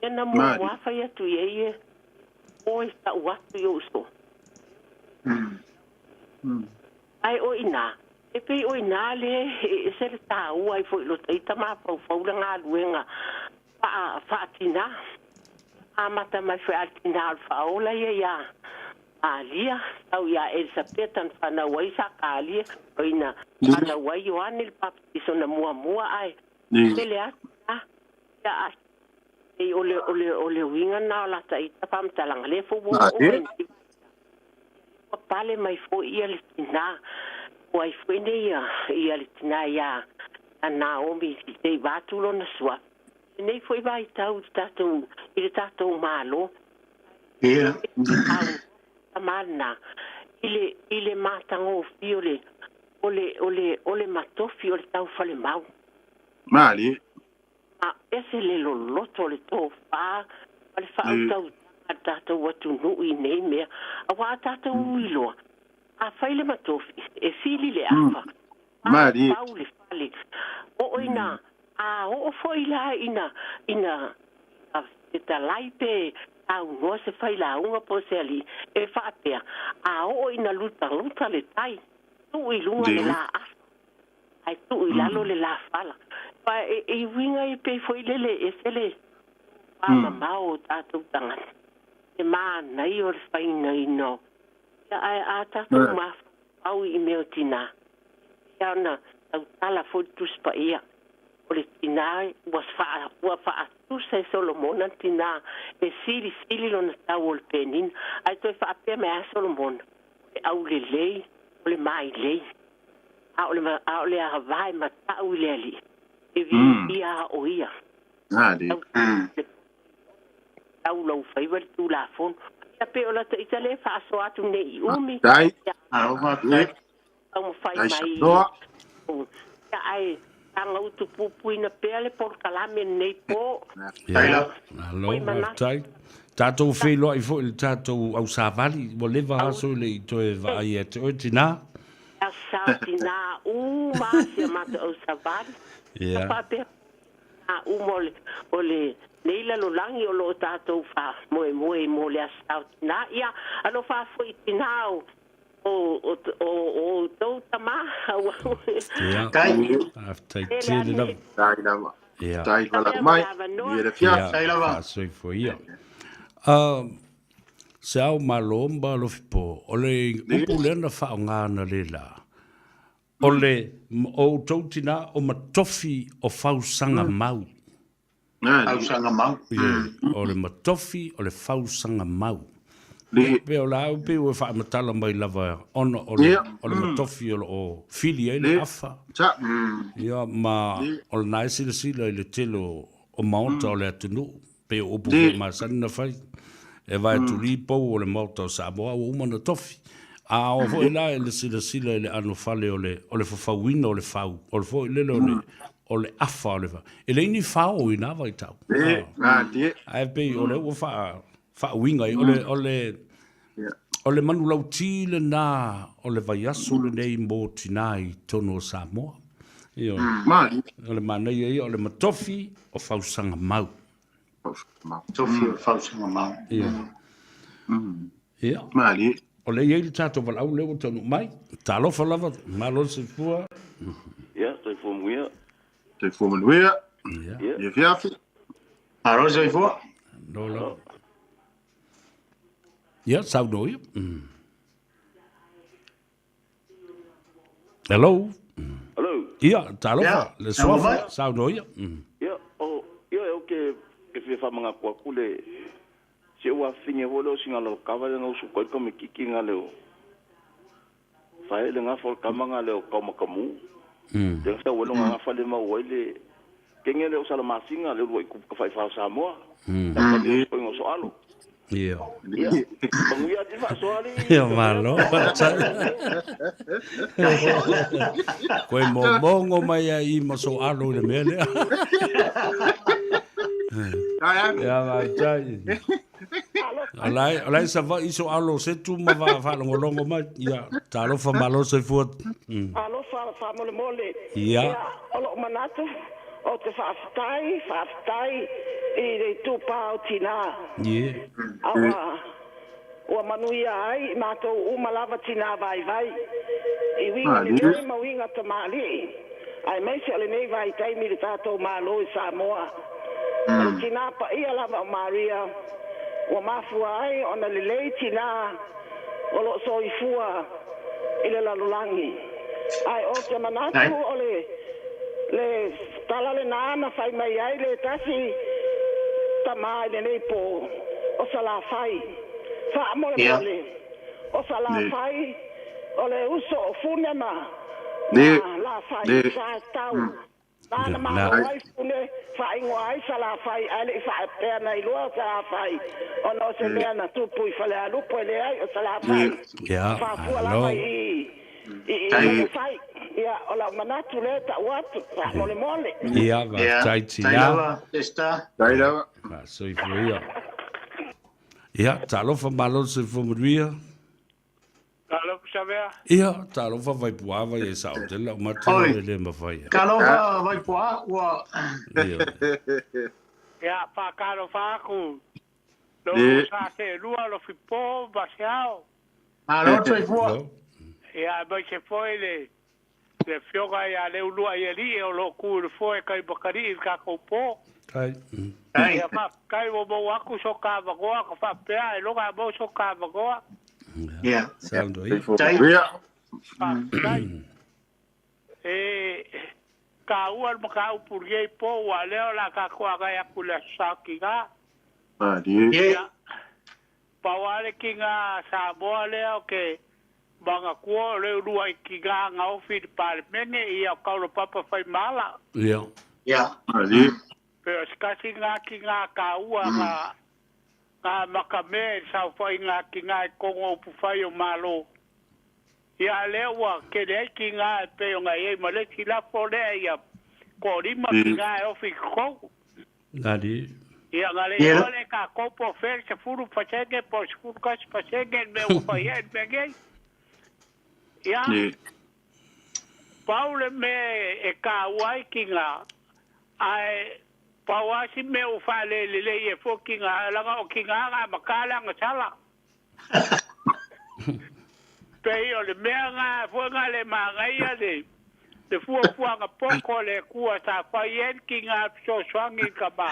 Ia na muamua fai atu i ai e oe tau atu i ou so. Ae o ina, e pei o ina le e ese le taua ai foi lota ita mafaufau le galuega faa faatina. Amata mai foi a le tina o le faaola ia ia Malia, tau ia Elisapeta na fanau ai Sakalia, o ina fanau ai Ioane le Papatiso na muamua ae Tele atu la, ia a ei o le, o le, o le uiga na o lata ita faamatalaga, lea foi ua oo mai nei ua pale mai foi ia le tina, ua ai foi nei ia, ia le tina ia, ia Naomi i te iva atu lona suafa. Lenei foi vaitau i le tatou, i le tatou Malo. Ia. Tama lena, i le, i le matagofie o le, o le, o le, o le matofi o le taufalemau. Malie. Ma ese le loloto o le tofa ma le faautautaga a le tatou atunuu i nei mea, aua a tatou ui loa, a fai le matofi, e fili le afa, Malie. pau le fale, oo ina, a oo foi la ina, ina, ina fetalai pe. Saunoa se failauga po o se alii e faapea, A oo ina lutaluta le tai, tuu i luga le la afa, ae tuu i lalo le la fala. Aua e uiga ia pei foi lele e ese le tofa-mamao o tatou tagata, le manaia o le fainaina o ia, ae a tatou mafaufau i mea o tinā, e pei lava ona tautala foi le Tusi Paia, O le tinā ua faa, ua faatusa e Solomona le tinā e silisili lona tau o le penina. Ae toe faapea mai lava Solomona, O le aulelei, o le mailei, a o le, a o le agavaa e matau i le Alii, e viia a o ia. Tau, tau lou faiva le Tulafono. Ia pei o lata ita lea e faasoa atu nei i umi. Ia, taumafai mai ia ae taga utupupuina pea le polokalame lenei po. Ia, malo, faafetai. Tatou feiloai foi i le tatou au savali, ua leva aso e le i toe vaai ia te oe tinā. Ia sao tinā uma a si a matou au savali. Ia. Faapea tinā uma o le nei lalolagi o lo o tatou faamoemoe mo le aso sao tinā. Ia, alofa foi tinā o O o o outou tama aua. Ia. Faafetai tele lava. Tai lava. Ia. Tai vala mai. Ia le fia. Tai lava. Faasoifua ia. Se ao malo ma alofi po, o le upu lea na faaaoga analeila, o le o outou tinā o matofi o fausaga mau. Fausaga mau. O le matofi o le fausaga mau. Ia, pei o la pei ua faamatala mai lava ona o le, o le matofi o lo o fili ai le afa. Ia, ma o lena e silasila i le tele o maota o le atunuu, pei o upu foi masani na fai, e vae tuli pou o le maota o Samoa ua uma ona tofi. A oo foi la i le silasila i le ano fale o le, o le fafauina o le fau, o le foi lele o le, o le afa o le fa. E leai ni fao i nā vaitau. E, a, die. Ae pei o lea ua faa, faauiga ai. O le, o le, o le manulauti lenā o le vaiaso lenei mo tinā i totonu o Samoa. Ioe. O le manaia ia o le matofi o fausaga mau. Matofi o fausaga mau. Ioe. Ia. Malie. O lea e i ai le tatou valaau lea ua taunuu mai. Talofa lava, malo le soifua. Ia, soifua manuia. Soifua manuia. Ia. Ia fiafi. Malo le soifua. Malo lava. Ia, saunoa ia. Hello. Hello. Ia, talofa, le suafa, saunoa ia. Ia, o, ia, o ke, ke fia whamangaku aku le, se ua finge hoi leo singa leo kava le ngau sukai ka me kiki nga leo. Whae le ngafa o le kama nga leo kau makamu. Le ngasa welo nga ngafa le mau ai le, kenge leo sala masinga leo lua iku ka whai Samoa. Mm. Le ko ngo so alo. Ia. Ia. Manuia ti faasoa alii. Ia malo. Koe momongo mai ai i ma so alo i le mea lea. Ia faafetai. O la o la e Savaii so alo se tu ma va faalogologo mai. Ia, talofa malo soifua. Alofa faamolemole. Ia. O lou manatu, Ou te faafetai, faafetai i le itupa o tinā. Yeah. A ua, ua manuia ai i matou uma lava tinā vaivai, i uiga lelei ma uiga tamalii, aemaise o lenei vaitaimi i le tatou Malo i Samoa. O le tinā paia lava o Maria, ua mafua ai ona lelei tinā o lo o soifua i le lalolagi. Ae ou te manatu o le le tala lenā na fai mai ai le tasi tama i lenei pō, o Salafai. Faamolemole, o Salafai o le uso o Fune ma Lafai sa tau. Nāna malo ai Fune, faaigoa ai Salafai, ae le i faapea na iloa o Salafai, ona o se mea na tupu i Falealupo e leai o Salafai. Fafua lava i i Salafai. Ia, o lau manatu lea e tau atu, faamolemole. Ia, faafetai tina. Tai lava. Faasoifua ia. Ia, talofa malo le soifua manuia. Talofa Savea. Ia, talofa Vaipuā vai e sao tele lau mate Oi. e le mawhai. Talofa Vaipuā, ua... Ia. Ia, whakalofa aku. Lo sa se lua lo fipo ma se ao. Malo soifua. Ia mai se foi le le fioga ia le ulua ia li o lo ku le foe kai bakari i ka ko po. Kai. Ia fa kai wo mo aku so ka vagoa ka fa pea e loga mo so ka vagoa. Ia. Sound i. Ia. E ka ua ma ka upuri po wa leo la ka ko aga ya kula sa ki ga. Malie. Ia. Pawale ki ngā Samoa lea o ke manga kua o leo lua i ki ngā ngā ofi i palemene i au kaula papa whai mala. Ia. Ia. Malie. Pero sikasi ngā ki ngā kāua ngā ngā makame sa whai ngā ki ngā e kongo upu whai o malo. Ia lea ua ke lea ki ngā e peo ngā e ma le ki lafo lea ia ko rima ki ngā e ofi kou. Nali. Ia ngā le Ia. ole ka kopo fer se furu pasenge po se furu kasi pasenge me u whai e me ngei. Ia paule me e ka uai ki ngā ai pauasi me u whale le le e fo ki ngā langa o ki ngā ngā makala ngā sala. Pei o le mea ngā fo ngā le mangaia le le fua fua ngā poko le kua sa whai en ki ngā pso swangi ka ma.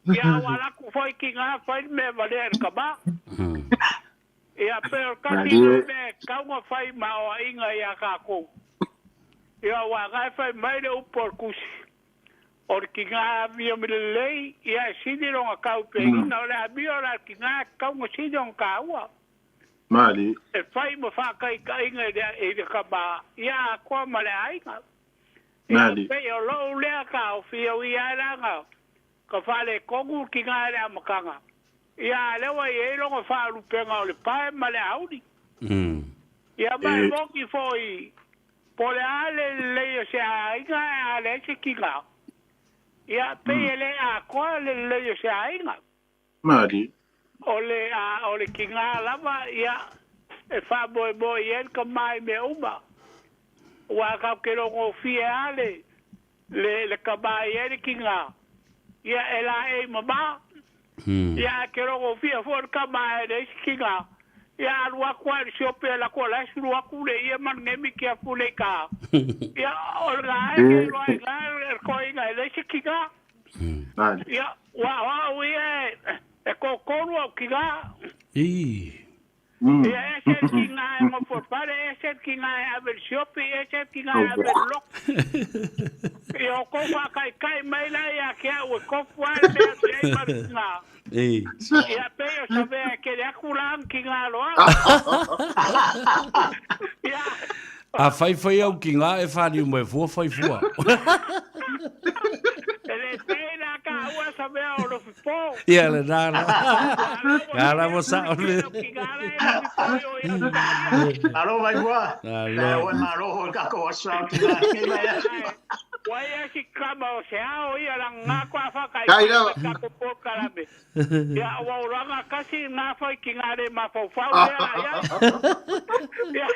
Ia wala ku fai ki ngā whai me wale e ka ma. Ia peo kasi me kaunga whai ma o inga ia ka kou. Ia wa ngai whai mai le upo kusi. O le ki ngā mio me le lei, ia e sini ronga kau pe ina o le a mio la ki ngā kaunga sini ronga ka ua. Malie. E whai ma whakai ka inga i le ka ma, ia a koa ma le ainga. Ia Malie. pe o lou lea ka o whio i ai ranga, ka whale kongu ki ngā le amakanga. Ia lewa i e longa whalupenga o le pae ma le auni. Ia mai moki foi, po le ale le o se ainga a le se ki ngā. Ia pe e le a koa le le o se ainga. Malie. O le a o le ki ngā lava ia e wha moe moe i en ka mai me uma. Wa ka ke rongo fie ale le le ka mai e le ki ngā. Ia e la e mama. Ia ke rongo fie fo ka mai le ki ngā. Ia alua kwa le siope la ko la suru aku le ia man ngemi ki a fule ka. Ia o la e ke roa i ngā e ko inga e le se ki ngā. Malie. Ia wa wa ui e e kokonu au ki ngā. I. Ia e se ki ngā e ngopopare, e se ki ngā e avel siope, e se ki ngā e avel lok. Ia o kofa kai kai mai la ia ke au e kofu ai mea te ei maru ki ngā. I. Ia pe o sa mea ke le aku lang ki ngā loa. Ia, A whai whai au ki ngā e whāriu mai fua whai fua. e le tēnā ka ua sa mea o lo fipo. Ia le nā la. Ngā la mo sa o le. Alo vai fua. Alo. Ia o malo ho ka ko sa ki ngā. Ke mai. Wai a si kama o se ao ia la ngā kwa whakai. Kai rawa. Ka ko po karame. Ia wa oranga kasi ngā whai ki ngā re mawhauwhau lea ia. Ia.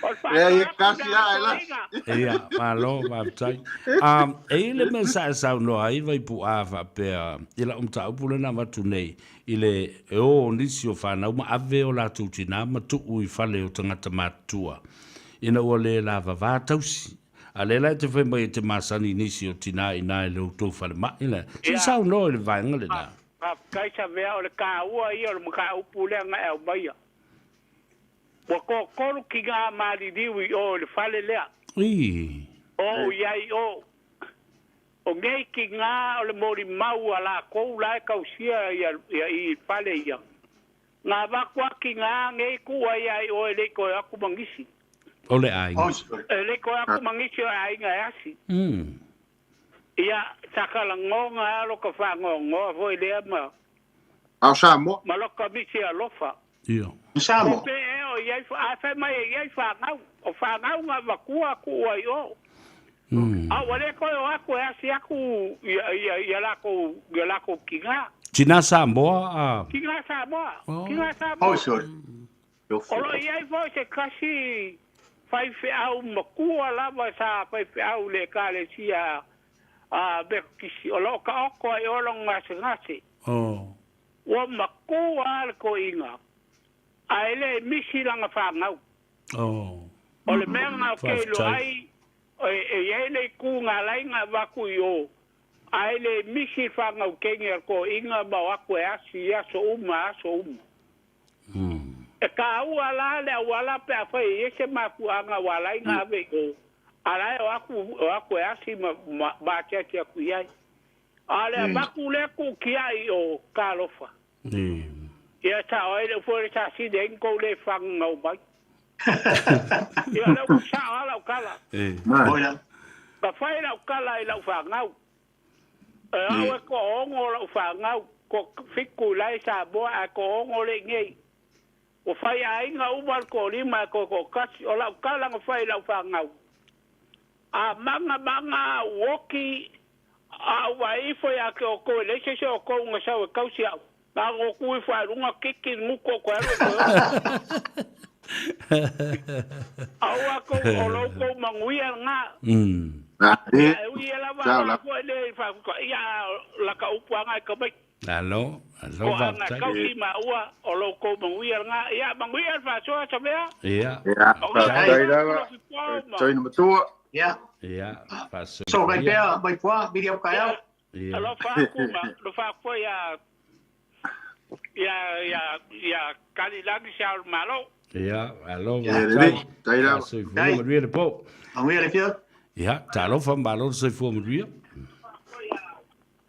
O Ia, ia, kasi a, e la. Ia, malo, maftai. E ile me sa sa no ai vai pu a fa pea i la umta upu le na watu nei i le e o nisi o whanau ma ave o la tūti nā ma tuu i whale o tangata mātua. Ina ua le la vavā tausi. A le lai te whai mai e te masani nisi o tina i nā i le utou whale mai le. Si Ia. sau no i le vaenga le nā. Ka kai sa mea o le ka ua ia o le maka upu lea ngā au maia. Ua kokolu ki ngā maririwi o le whale lea. I. O iai o. O ngei ki ngā o le mori mau a la kou la e kausia ia, ia i whale ia. Ngā wakua ki ngā ngei kua ia i o e leko e aku mangisi. O le ainga. Oh, sorry. E leko e aku mangisi o e ainga e asi. Ia sakala ngonga alo ka whangongoa foi lea ma, Ao Samoa. ma loka misi alofa. Ia. Samo. Pe e o iai a whai mai e iai whangau. O whangau ngā wakua ku ai o. A wale koe o aku e asi aku ia, ia, ia lako, ia lako ki ngā. Tina Samoa a. Ki ngā Samoa. Oh. Ki ngā Samoa. Oh, sorry. O lo iai fo se kasi whai whiau makua lava sa whai whiau le ka le sia a bekisi. O lo ka oko ai olo ngase ngase. Oh. Ua makua ku a le koiga ae le misi laga fagau. O le mea ga ke iloa ai e iai le ituga alai ga avaku i o ae le misi fagau kegi a le koiga ma o aku e asi i aso uma aso uma. E kāua la le auala pe afai e i ai se mafuaaga ua alai ga ave i o a lae o aku e asi ma atiati aku i ai. A le avaku lea kuukia'i o kalofa. Ia sa'o ai le ufo le sasini ai kou le fagagau mai. Ia le ua sa'o a lau kala. Ka fai lau kala i lau fagau. E au e ko ongo lau fagau ko fiku lai Samoa ae ko ongo le ingei. Ua fai aiga uma le kolima e ko ko kasi o lau kala nga fai lau fagau. A manga manga uoki a ua ifo ia ke o ko le se o ko nga sa o kausi au. Na go ku ifo a lunga kiki nguko ko alu ko. Aua ko o lo ko manguia nga. E ui lava la ko le fa ko ia la ka upu anga ka mai. Alo, alo Ko anga kausi ma ua o lo ko manguia nga ia manguia fa so sa mea. Ia. Ia. Tai na matua. Ia. Ia. Fa so. So vai pea vai poa viri au kai au. Ia. Alo fa ku ma lo fa ko ia ia ia ia kali lagi sa malo. Ia, alo. Tai lava. Soifua manuia le po. Manuia le fia. Ia, talofa malo le soifua manuia.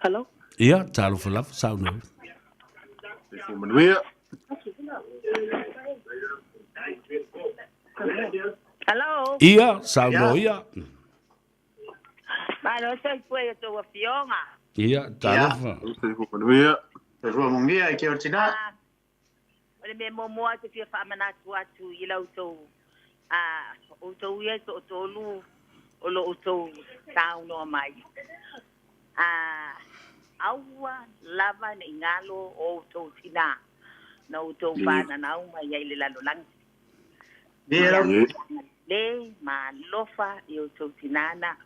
Hello. Ia, talofa lava saunoa. Soifua manuia. Hello. Ia, saunoa ia. Malo soifua ia tou afioga. Ia, talofa. Soifua manuia. Soifua manuia i ke o tina. O le mea muamua te fia faamanatu atu i lau tou outou ia to'atolu o lo outou saunoa mai. Aua lava ne i galo o outou tinā na outou fananau mai ai le lalolagi. Le malofa i outou tinana.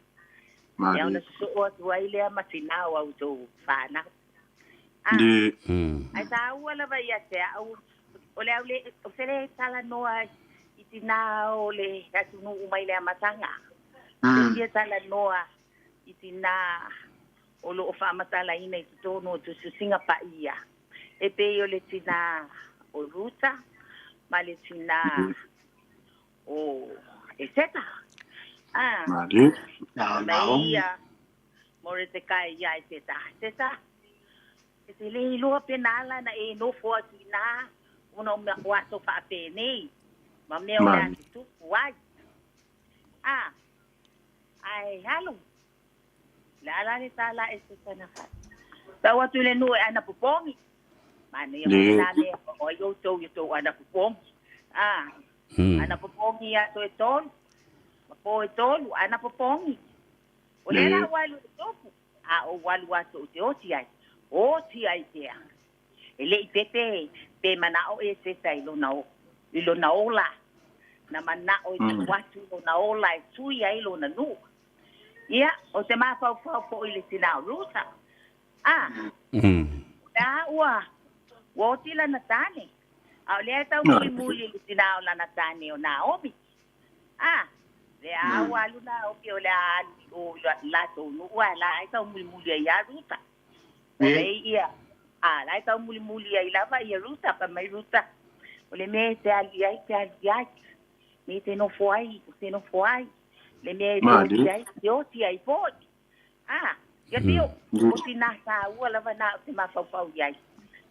Ia ona sosoo atu ai lea ma tinā o outou fanau. Ai tāua lava ia te au o le au le o se le talanoa i tinā o le atunuu mai le amataga. Se fia talanoa i tinā o loo faamatalaina i totonu o tusitusiga paia. E pei o le tinā o Ruta ma le tinā o Eseta. Mai ia Moretekai ia Eseta. Eseta e te le iloa pe na ala na e nofo atu i nā ona o aso faapenei ma mea o le atutupu ai. Ai alu. Le ala le tala e se tana fa. Tau atu le nuu e ana popogi. Mana ia mo nā mea o ai outou i tou ana popogi. Ana popogi aso e tolu. Ma po e tolu ana popogi. O le la walu e topu. A o walu aso o te oti ai. Oti ai tea. E le i pepe pe manao e sesa i lona ola. Na manao i te watu lona ola e tui ai lona nuu. Ia, o te mafaufau fo'i le tinā o Ruta. Lea ua oti lana tane. A o lea tau mulimuli le tinā o lana tane o Naomi. Lea ua alu Naomi o lea alu i o latou nuu a la ai tau mulimuli ai ia Ruta. O le ia, la ai tau mulimuli ai lava ia Ruta, pa mai Ruta. O le mea e te alu i ai, te alu i ai. Me te nofo ai, te nofo ai. Le mea e te oti ai, te oti ai fo'i. Ia pio, o tinā tāua lava nā o te mafaufau i ai.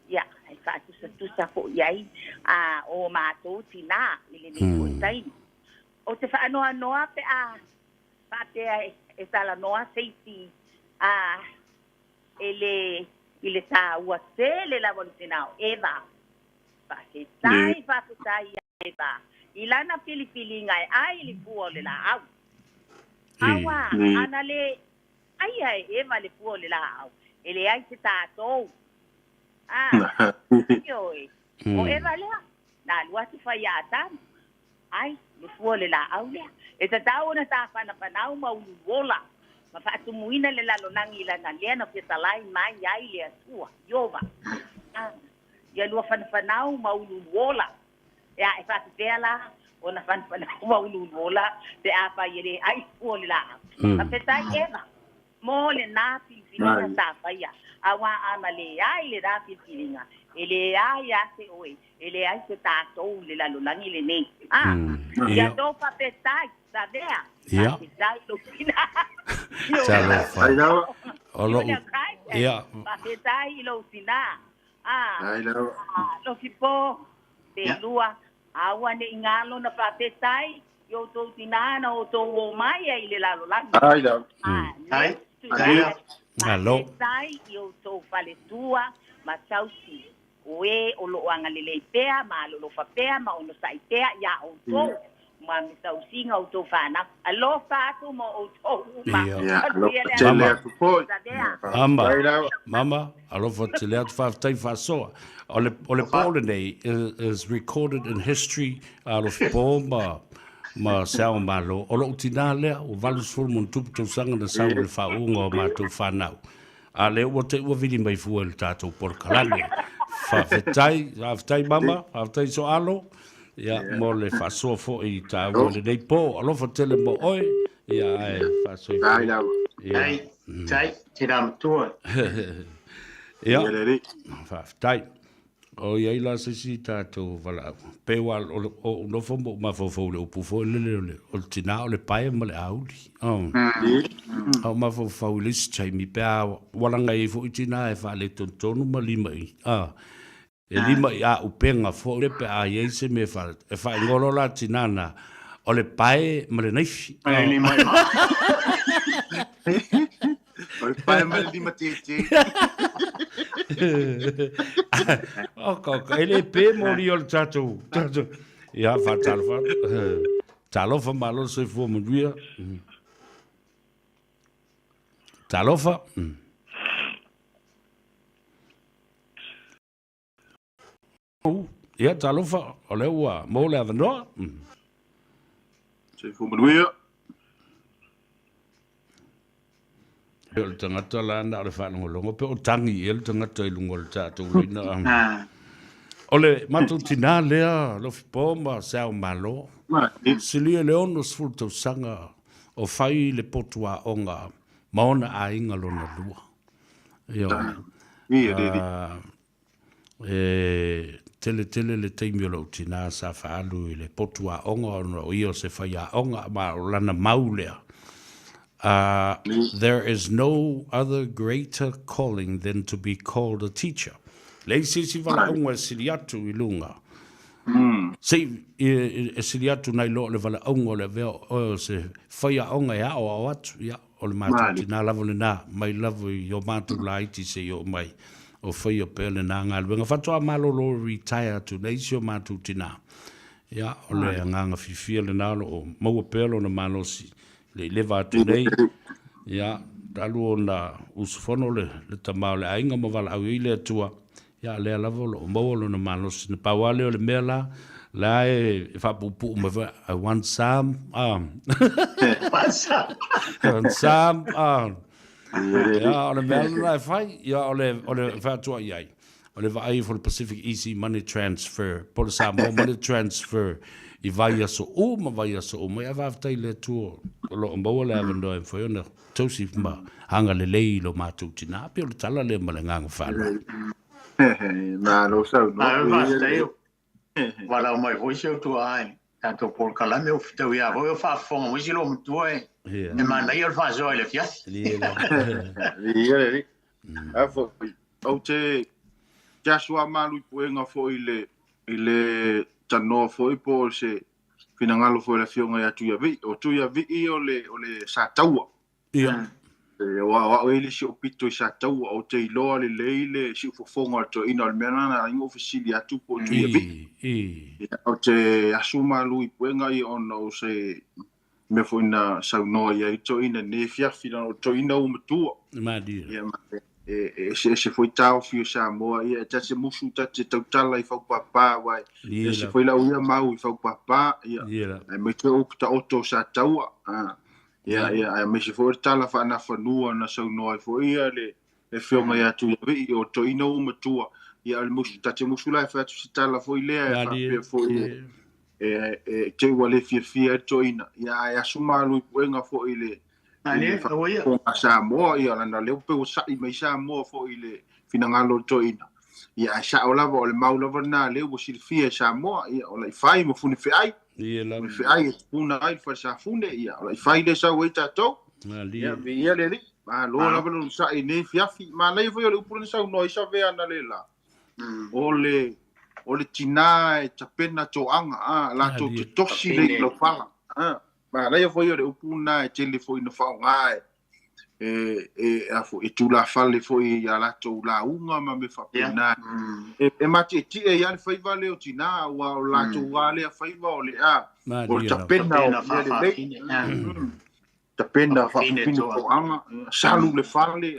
Ia, ai whaatusatusa fo'i ai, o mātou tinā i le nei fo'i taimi. O te whaanoa noa pe a, whaapea e talanoa seisi, e le, i le tāua tele lava le tinā o Eva. Whaasetai, whaasetai ia Eva. I lana pilipilinga e ai le fua o le laau. Aua, ana le, ai ai Eva le fua o le laau. E le ai te tātou. Ioe. O Eva lea, nā lua atu whai a Atamu. Ai, le fua o le laau lea. E tatau na tā whanapanau ma uluola. Ma whaatumuina le lalolagi i lana lea na fetalai mai ai le Atua. Iova. Ia lua fanafanau ma uluuluola. E a e faapefea la ona fanafanau ma uluuluola pe afai e le ai fua o le laau. Faafetai Eva mo lena filifiliga sa faia, auā ana leai lena filifiliga, e leai lava se oe, e leai se tatou i le lalolagi lenei. A, ia tou faafetai, Savea, faafetai i lou tina. Talofa. O lou, ia. Faafetai i lou tina. A, Lofipo, pe lua, aua ne i galo na faafetai i outou tina na outou o mai ai i le lalolagi. Ai. Faafetai i outou faletua ma tausi o e o lo o agalelei pea ma alolofa pea ma onosai pea iā outou ma le tausiga o outou fanau. Alofa atu mo outou uma. Manuia le Mama. Mama, mama, alofa tele atu faafetai faasoa. O le, o le pō lenei is recorded in history Alofipo ma ma se ao malo. O lou tinā lea, ua 80 ma ono tupu tausaga na sau i le faauuga o matou fanau. A lea ua te ua vili mai fua i le tatou polokalame. Faafetai, faafetai mama, faafetai Soalo. Ia, mo le faasoa foi i tāua i lenei pō. Alofa tele mo oe. Ia, ae faasoifua. Ia. Tai, te rā matua. Ia, faafetai. O i ai la se isi tatou valaau. Pe ua o ou nofo ma ou mafaufau i le upu foi lele o le, o le tinā o le pae ma le auli. Oh. A ou mafaufau i le isi taimi pe a walaga ai foi tinā e faaletonu ma lima i, ah, e lima i āupega foi le pe a i ai se mea e faaigoa loa la tinā na, o le pae ma le naifi. Ma le lima i O le pae ma le lima tētē. O, ka, ka, e le pē moli o le tatou, tatou. Ia, whātalofa. Talofa malo le soifua manuia. Talofa. Ia, talofa, o lea ua maua le avanoa. Soifua manuia. Pe o le tagata la na o le faalogologo, pe o tagi i le tagata i luga o le tatou leina. O le matou tinā lea, Lofipo ma se ao malo, silia i le 60 tausaga o fai le potu aoga ma ona aiga lona lua. Ioe. E tele tele le taimi o lou tinā sa faaalu i le potu aoga ona o ia o se faiaoga ma o lana mau lea. There is no other greater calling than to be called a teacher. Leai se isi valaauga e sili atu i luga. Se i e sili atu nai lo le valaauga o le avea o oe o se faiaoga e aoao atu. Ia, o le matou tinā lava lenā, mai lava i o matou laiti seia oo mai, o faia pea lenā galuega. Faatoa malolo retire atu nei si o matou tinā. Ia, o le agaga fiafia lenā o lo o maua pea lona malosi le i leva atu nei. Ia, talu ona usufono le, le tama o le aiga ma valaau i ai le Atua, Ia, lea lava o lo o maua lona malosi. Na pau lava lea o le mea la, la e faapuupuu mai foi, I want some, ah. I want some, ah. Ia, o le mea lena e fai, ia, o le, o le faatuai ai. O le vaai for the Pacific Easy Money Transfer, po le Samoa Money Transfer, i vaiaso uma, vaiaso uma. Ia, faafetai i le Atua o lo o maua le avanoa e mafai ona tausi ma agalelei i lo matou tinā. Pei o le tala lea ma le agaga faaaloalo. Malo saunoa. Malo faafetai. Valaau mai foi si ou tuaa i tatou polokalame o fetaui lava foi o faafofoga mai si loomatua e e manaia le faasoa i le afiafi. Viia le Alii. A foi, ou te te aso a malu i puega foi i le i le tanoa foi po o se finagalo foi o le afioga ia Tuiavii. O Tuiavii o le, o le Sataua. Ia. E, o au e le si o pito i Sataua, o te iloa lelei le siufofoga o le toeaina o le mea lena na ingo fesili atu po o Tuiavii. Ia, o te asu malu i puega ia ona o se mea foi na saunoa i ai toeaina nei afiafi, leaga o le toeaina ua matua. Malie. Ia, ma e eseese foi taofi o Samoa, ia, e ta te musu, ta te tautala i faupāpā, aua e ese foi lau ia mau i faupāpā, ia, aemaise o upu taoto o Sataua, ia, ia, aemaise foi o le tala faanafanua na saunoa ai foi ia le afioga ia Tuiavii, o toeaina ua matua. Ia o le musu ta te musu la e fai atu se tala foi lea e faapea foi e e te ua le fiafia ai le toeaina. Ia ae asu malu i puega foi i le i le faafofoga a Samoa, ia lana lea ua pei ua sa'i mai Samoa foi i le finagalo o le toeaina. Ia ae sa'o lava o le mau lava lena lea ua silafia e Samoa, ia o laʻifai ma funefeai. Funefeai e tupuna ai le falesafune, ia o laʻifai lea e sau ai tatou. Ia viia le Alii. Malo lava le onosai i lenei afiafi. Manaia foi o le upu lea na saunoa ai Savea analeila, o le o le tinā e tapena toaga, a, latou te tosi le iulaufala. A, manaia foi o le upu lena e tele foi ina faaaoga e e e a foi e tulafale foi i a latou lauga ma mea faapena. E, e matietie ai lava le faiva lea o tinā, aua o latou lava lea faiva o le a, o le tapena o mea lelei. Tapena faafafine toaga, salu le fale,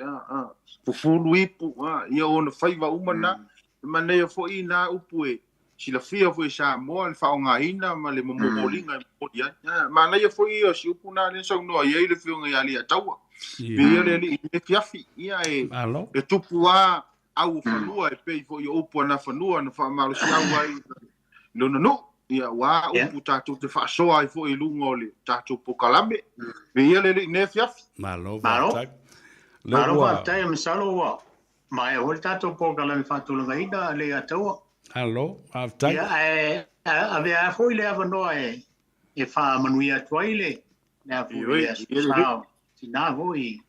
fufulu ipu, ia o ona faiva uma na. E manaia foi na upu e silafia foi e Samoa le faaaogaina ma le momoliga e momoli ai. Manaia foi ia o si upu na lea na saunoa i ai le Afioga ia Leiataua. Viia le Alii i lenei afiafi. Ia e, e tupu lava au o fanua e pei foi o upu a Nafanua na faamalosiau ai i lona nuu. Ia, ua upu tatou te faasoa ai foi i luga o le tatou polokalame. Viia le Alii i lenei afiafi. Malo faafetai. Malo faafetai, masalo ua maea foi le tatou polokalame faatulagaina Leiataua. Malo faafetai. Ia, ae avea foi le avanoa e faamanuia atu ai le le aso sa o tinā foi,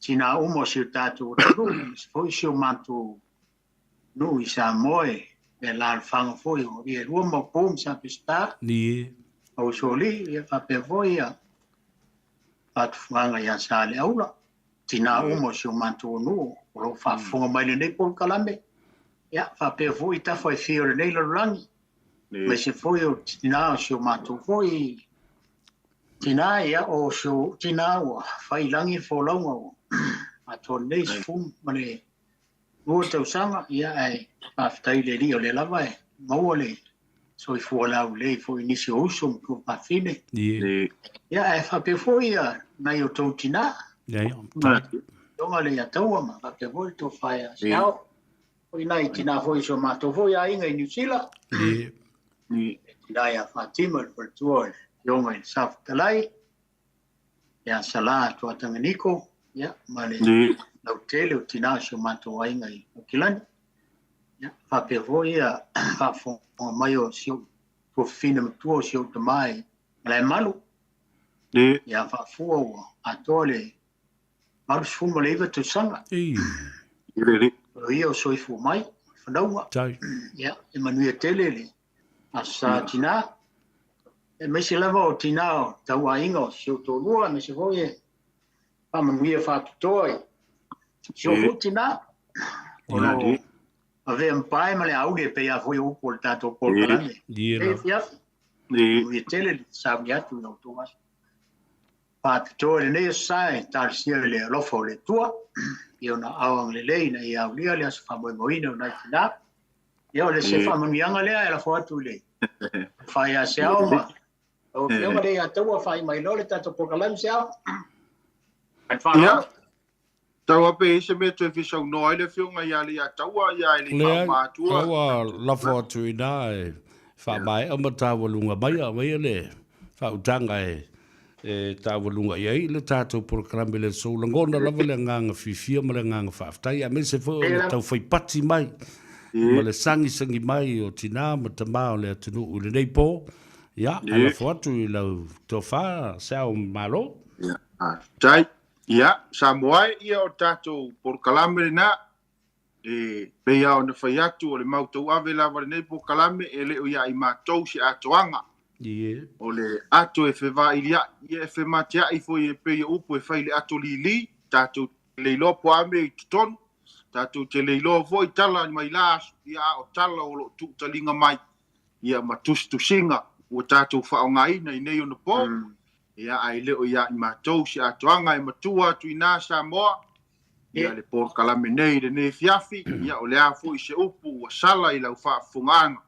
tinā uma o si o tatou atunuu, aemaise foi si o matou nuu i Samoa e alaalafaga foi o alii e lua Maopu ma Sa Peseta. Ma Usoalii, ia faapea foi ia faatufugaga ia Saleaula, tinā uma o si o matou nuu o lo o faafofoga mai lenei polokalame, ia faapea foi tafa e fia o lenei lalolagi, aemaise foi o tinā o si o matou foi tinā, ia o si o tinā ua fai i lagi le folauga ua atoa nei 12 tausaga, ia ae faafetai i le Alii o lea lava e maua le soifua laulelei foi i nisi o uso ma tuafafine. Ia ae faapea foi ia nai o tou tinā. Afioga Leiataua ma faapea foi le tofa ia Seao. Foi nai tinā foi o si o matou foi aiga i Niu Sila. Tinā ia Fatima le faletua o le Afioga i le Sa Fetalai, ia Sala Tuataganiko, ia ma le lautele o tinā o si o matou aiga i Aukilani. Ia faapea foi ia faafofoga mai o si ou tuafafine matua o si ou tamā i Malaemalu. Ia Faafua ua atoa le 89 tausaga. O ia o soifua mai, fanauga. Ia, e manuia tele le aso sa tinā. Aemaise lava o tinā o tauaiga o si ou toalua, aemaise foi e faamanuia faapitoa i si ou foi tinā. O lo o avea ma pae ma le auli e pei lava foi o upu o le tatou polokalame. E afiafi. Manuia tele le sauni atu i la outou aso. Faapitoa i lenei aso sa e talosia i le alofa o le Atua i ona aao agalelei ina ia aulia le aso faamoemoeina o nai tinā. Ia o le se faamanuiaga lea e lafo atu i le tofa ia Seao ma lau Afioga Leiataua faai mai loa le tatou polokalame Seao. Ma le faaaloalo. Ia, tau lava pe i ai se mea e toe fia saunoa ai le Afioga ia Leiataua ia e le i faauma atua. Lea ua lafo atu i ina e faamaea ma taualuga mai, aumaia le faautaga e e taualuga i ai le tatou polokalame le aso. Lagona lava le agaga fiafia ma le agaga faafetai, aemaise foi o le taufaipati mai ma le sagisagi mai o tinā ma tamā o le atunuu i lenei po. Ia, ae lafo atu i lau tofa, Seao Malo. Ia, faafetai. Ia, Samoa e, ia o le tatou polokalame lena, e pei lava ona fai atu, o le mau tauave lava lenei polokalame, e le o ia i matou se atoaga. O le ato e fevailia'i, ia e fematea'i foi e pei o upu e fai i le ato lili, tatou te le iloa po o a mea i totonu, tatou te le iloa foi tala mai la aso, ia a o tala o lo o tuutaliga mai, ia ma tusitusiga ua tatou faaaogaina i nei onapo, ia ae le o ia i matou se atoaga e matua atu i ina Samoa, ia le polokalame nei i lenei afiafi, ia o le a foi se upu ua sala i lau faafofogaaga,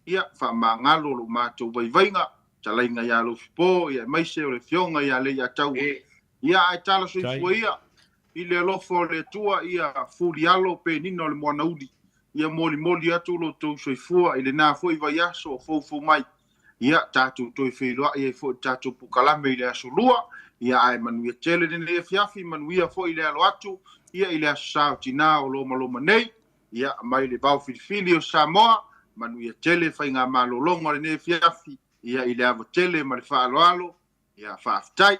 ia faamagalo lo matou vaivaiga, talaiga ia Alofipo, ia aemaise o le Afioga ia Leiataua, ia ae tala soifua ia i le alofa o le Atua, ia fulialo penina o le moana uli. Ia molimoli atu lo outou soifua i lena foi vaiaso o foufou mai. Ia, tatou toe feiloai ai foi i le tatou polokalame i le aso Lua. Ia, ae manuia tele lenei afiafi, manuia foi le alo atu, ia, i le Aso Sa o Tina o lomaloma nei. Ia, mai le vao filifili o Samoa, manuia tele faigamalologa o lenei afiafi, ia, i le ava tele ma le faaaloalo. Ia, faafetai.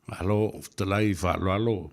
Malo, fetalai faaaloalo.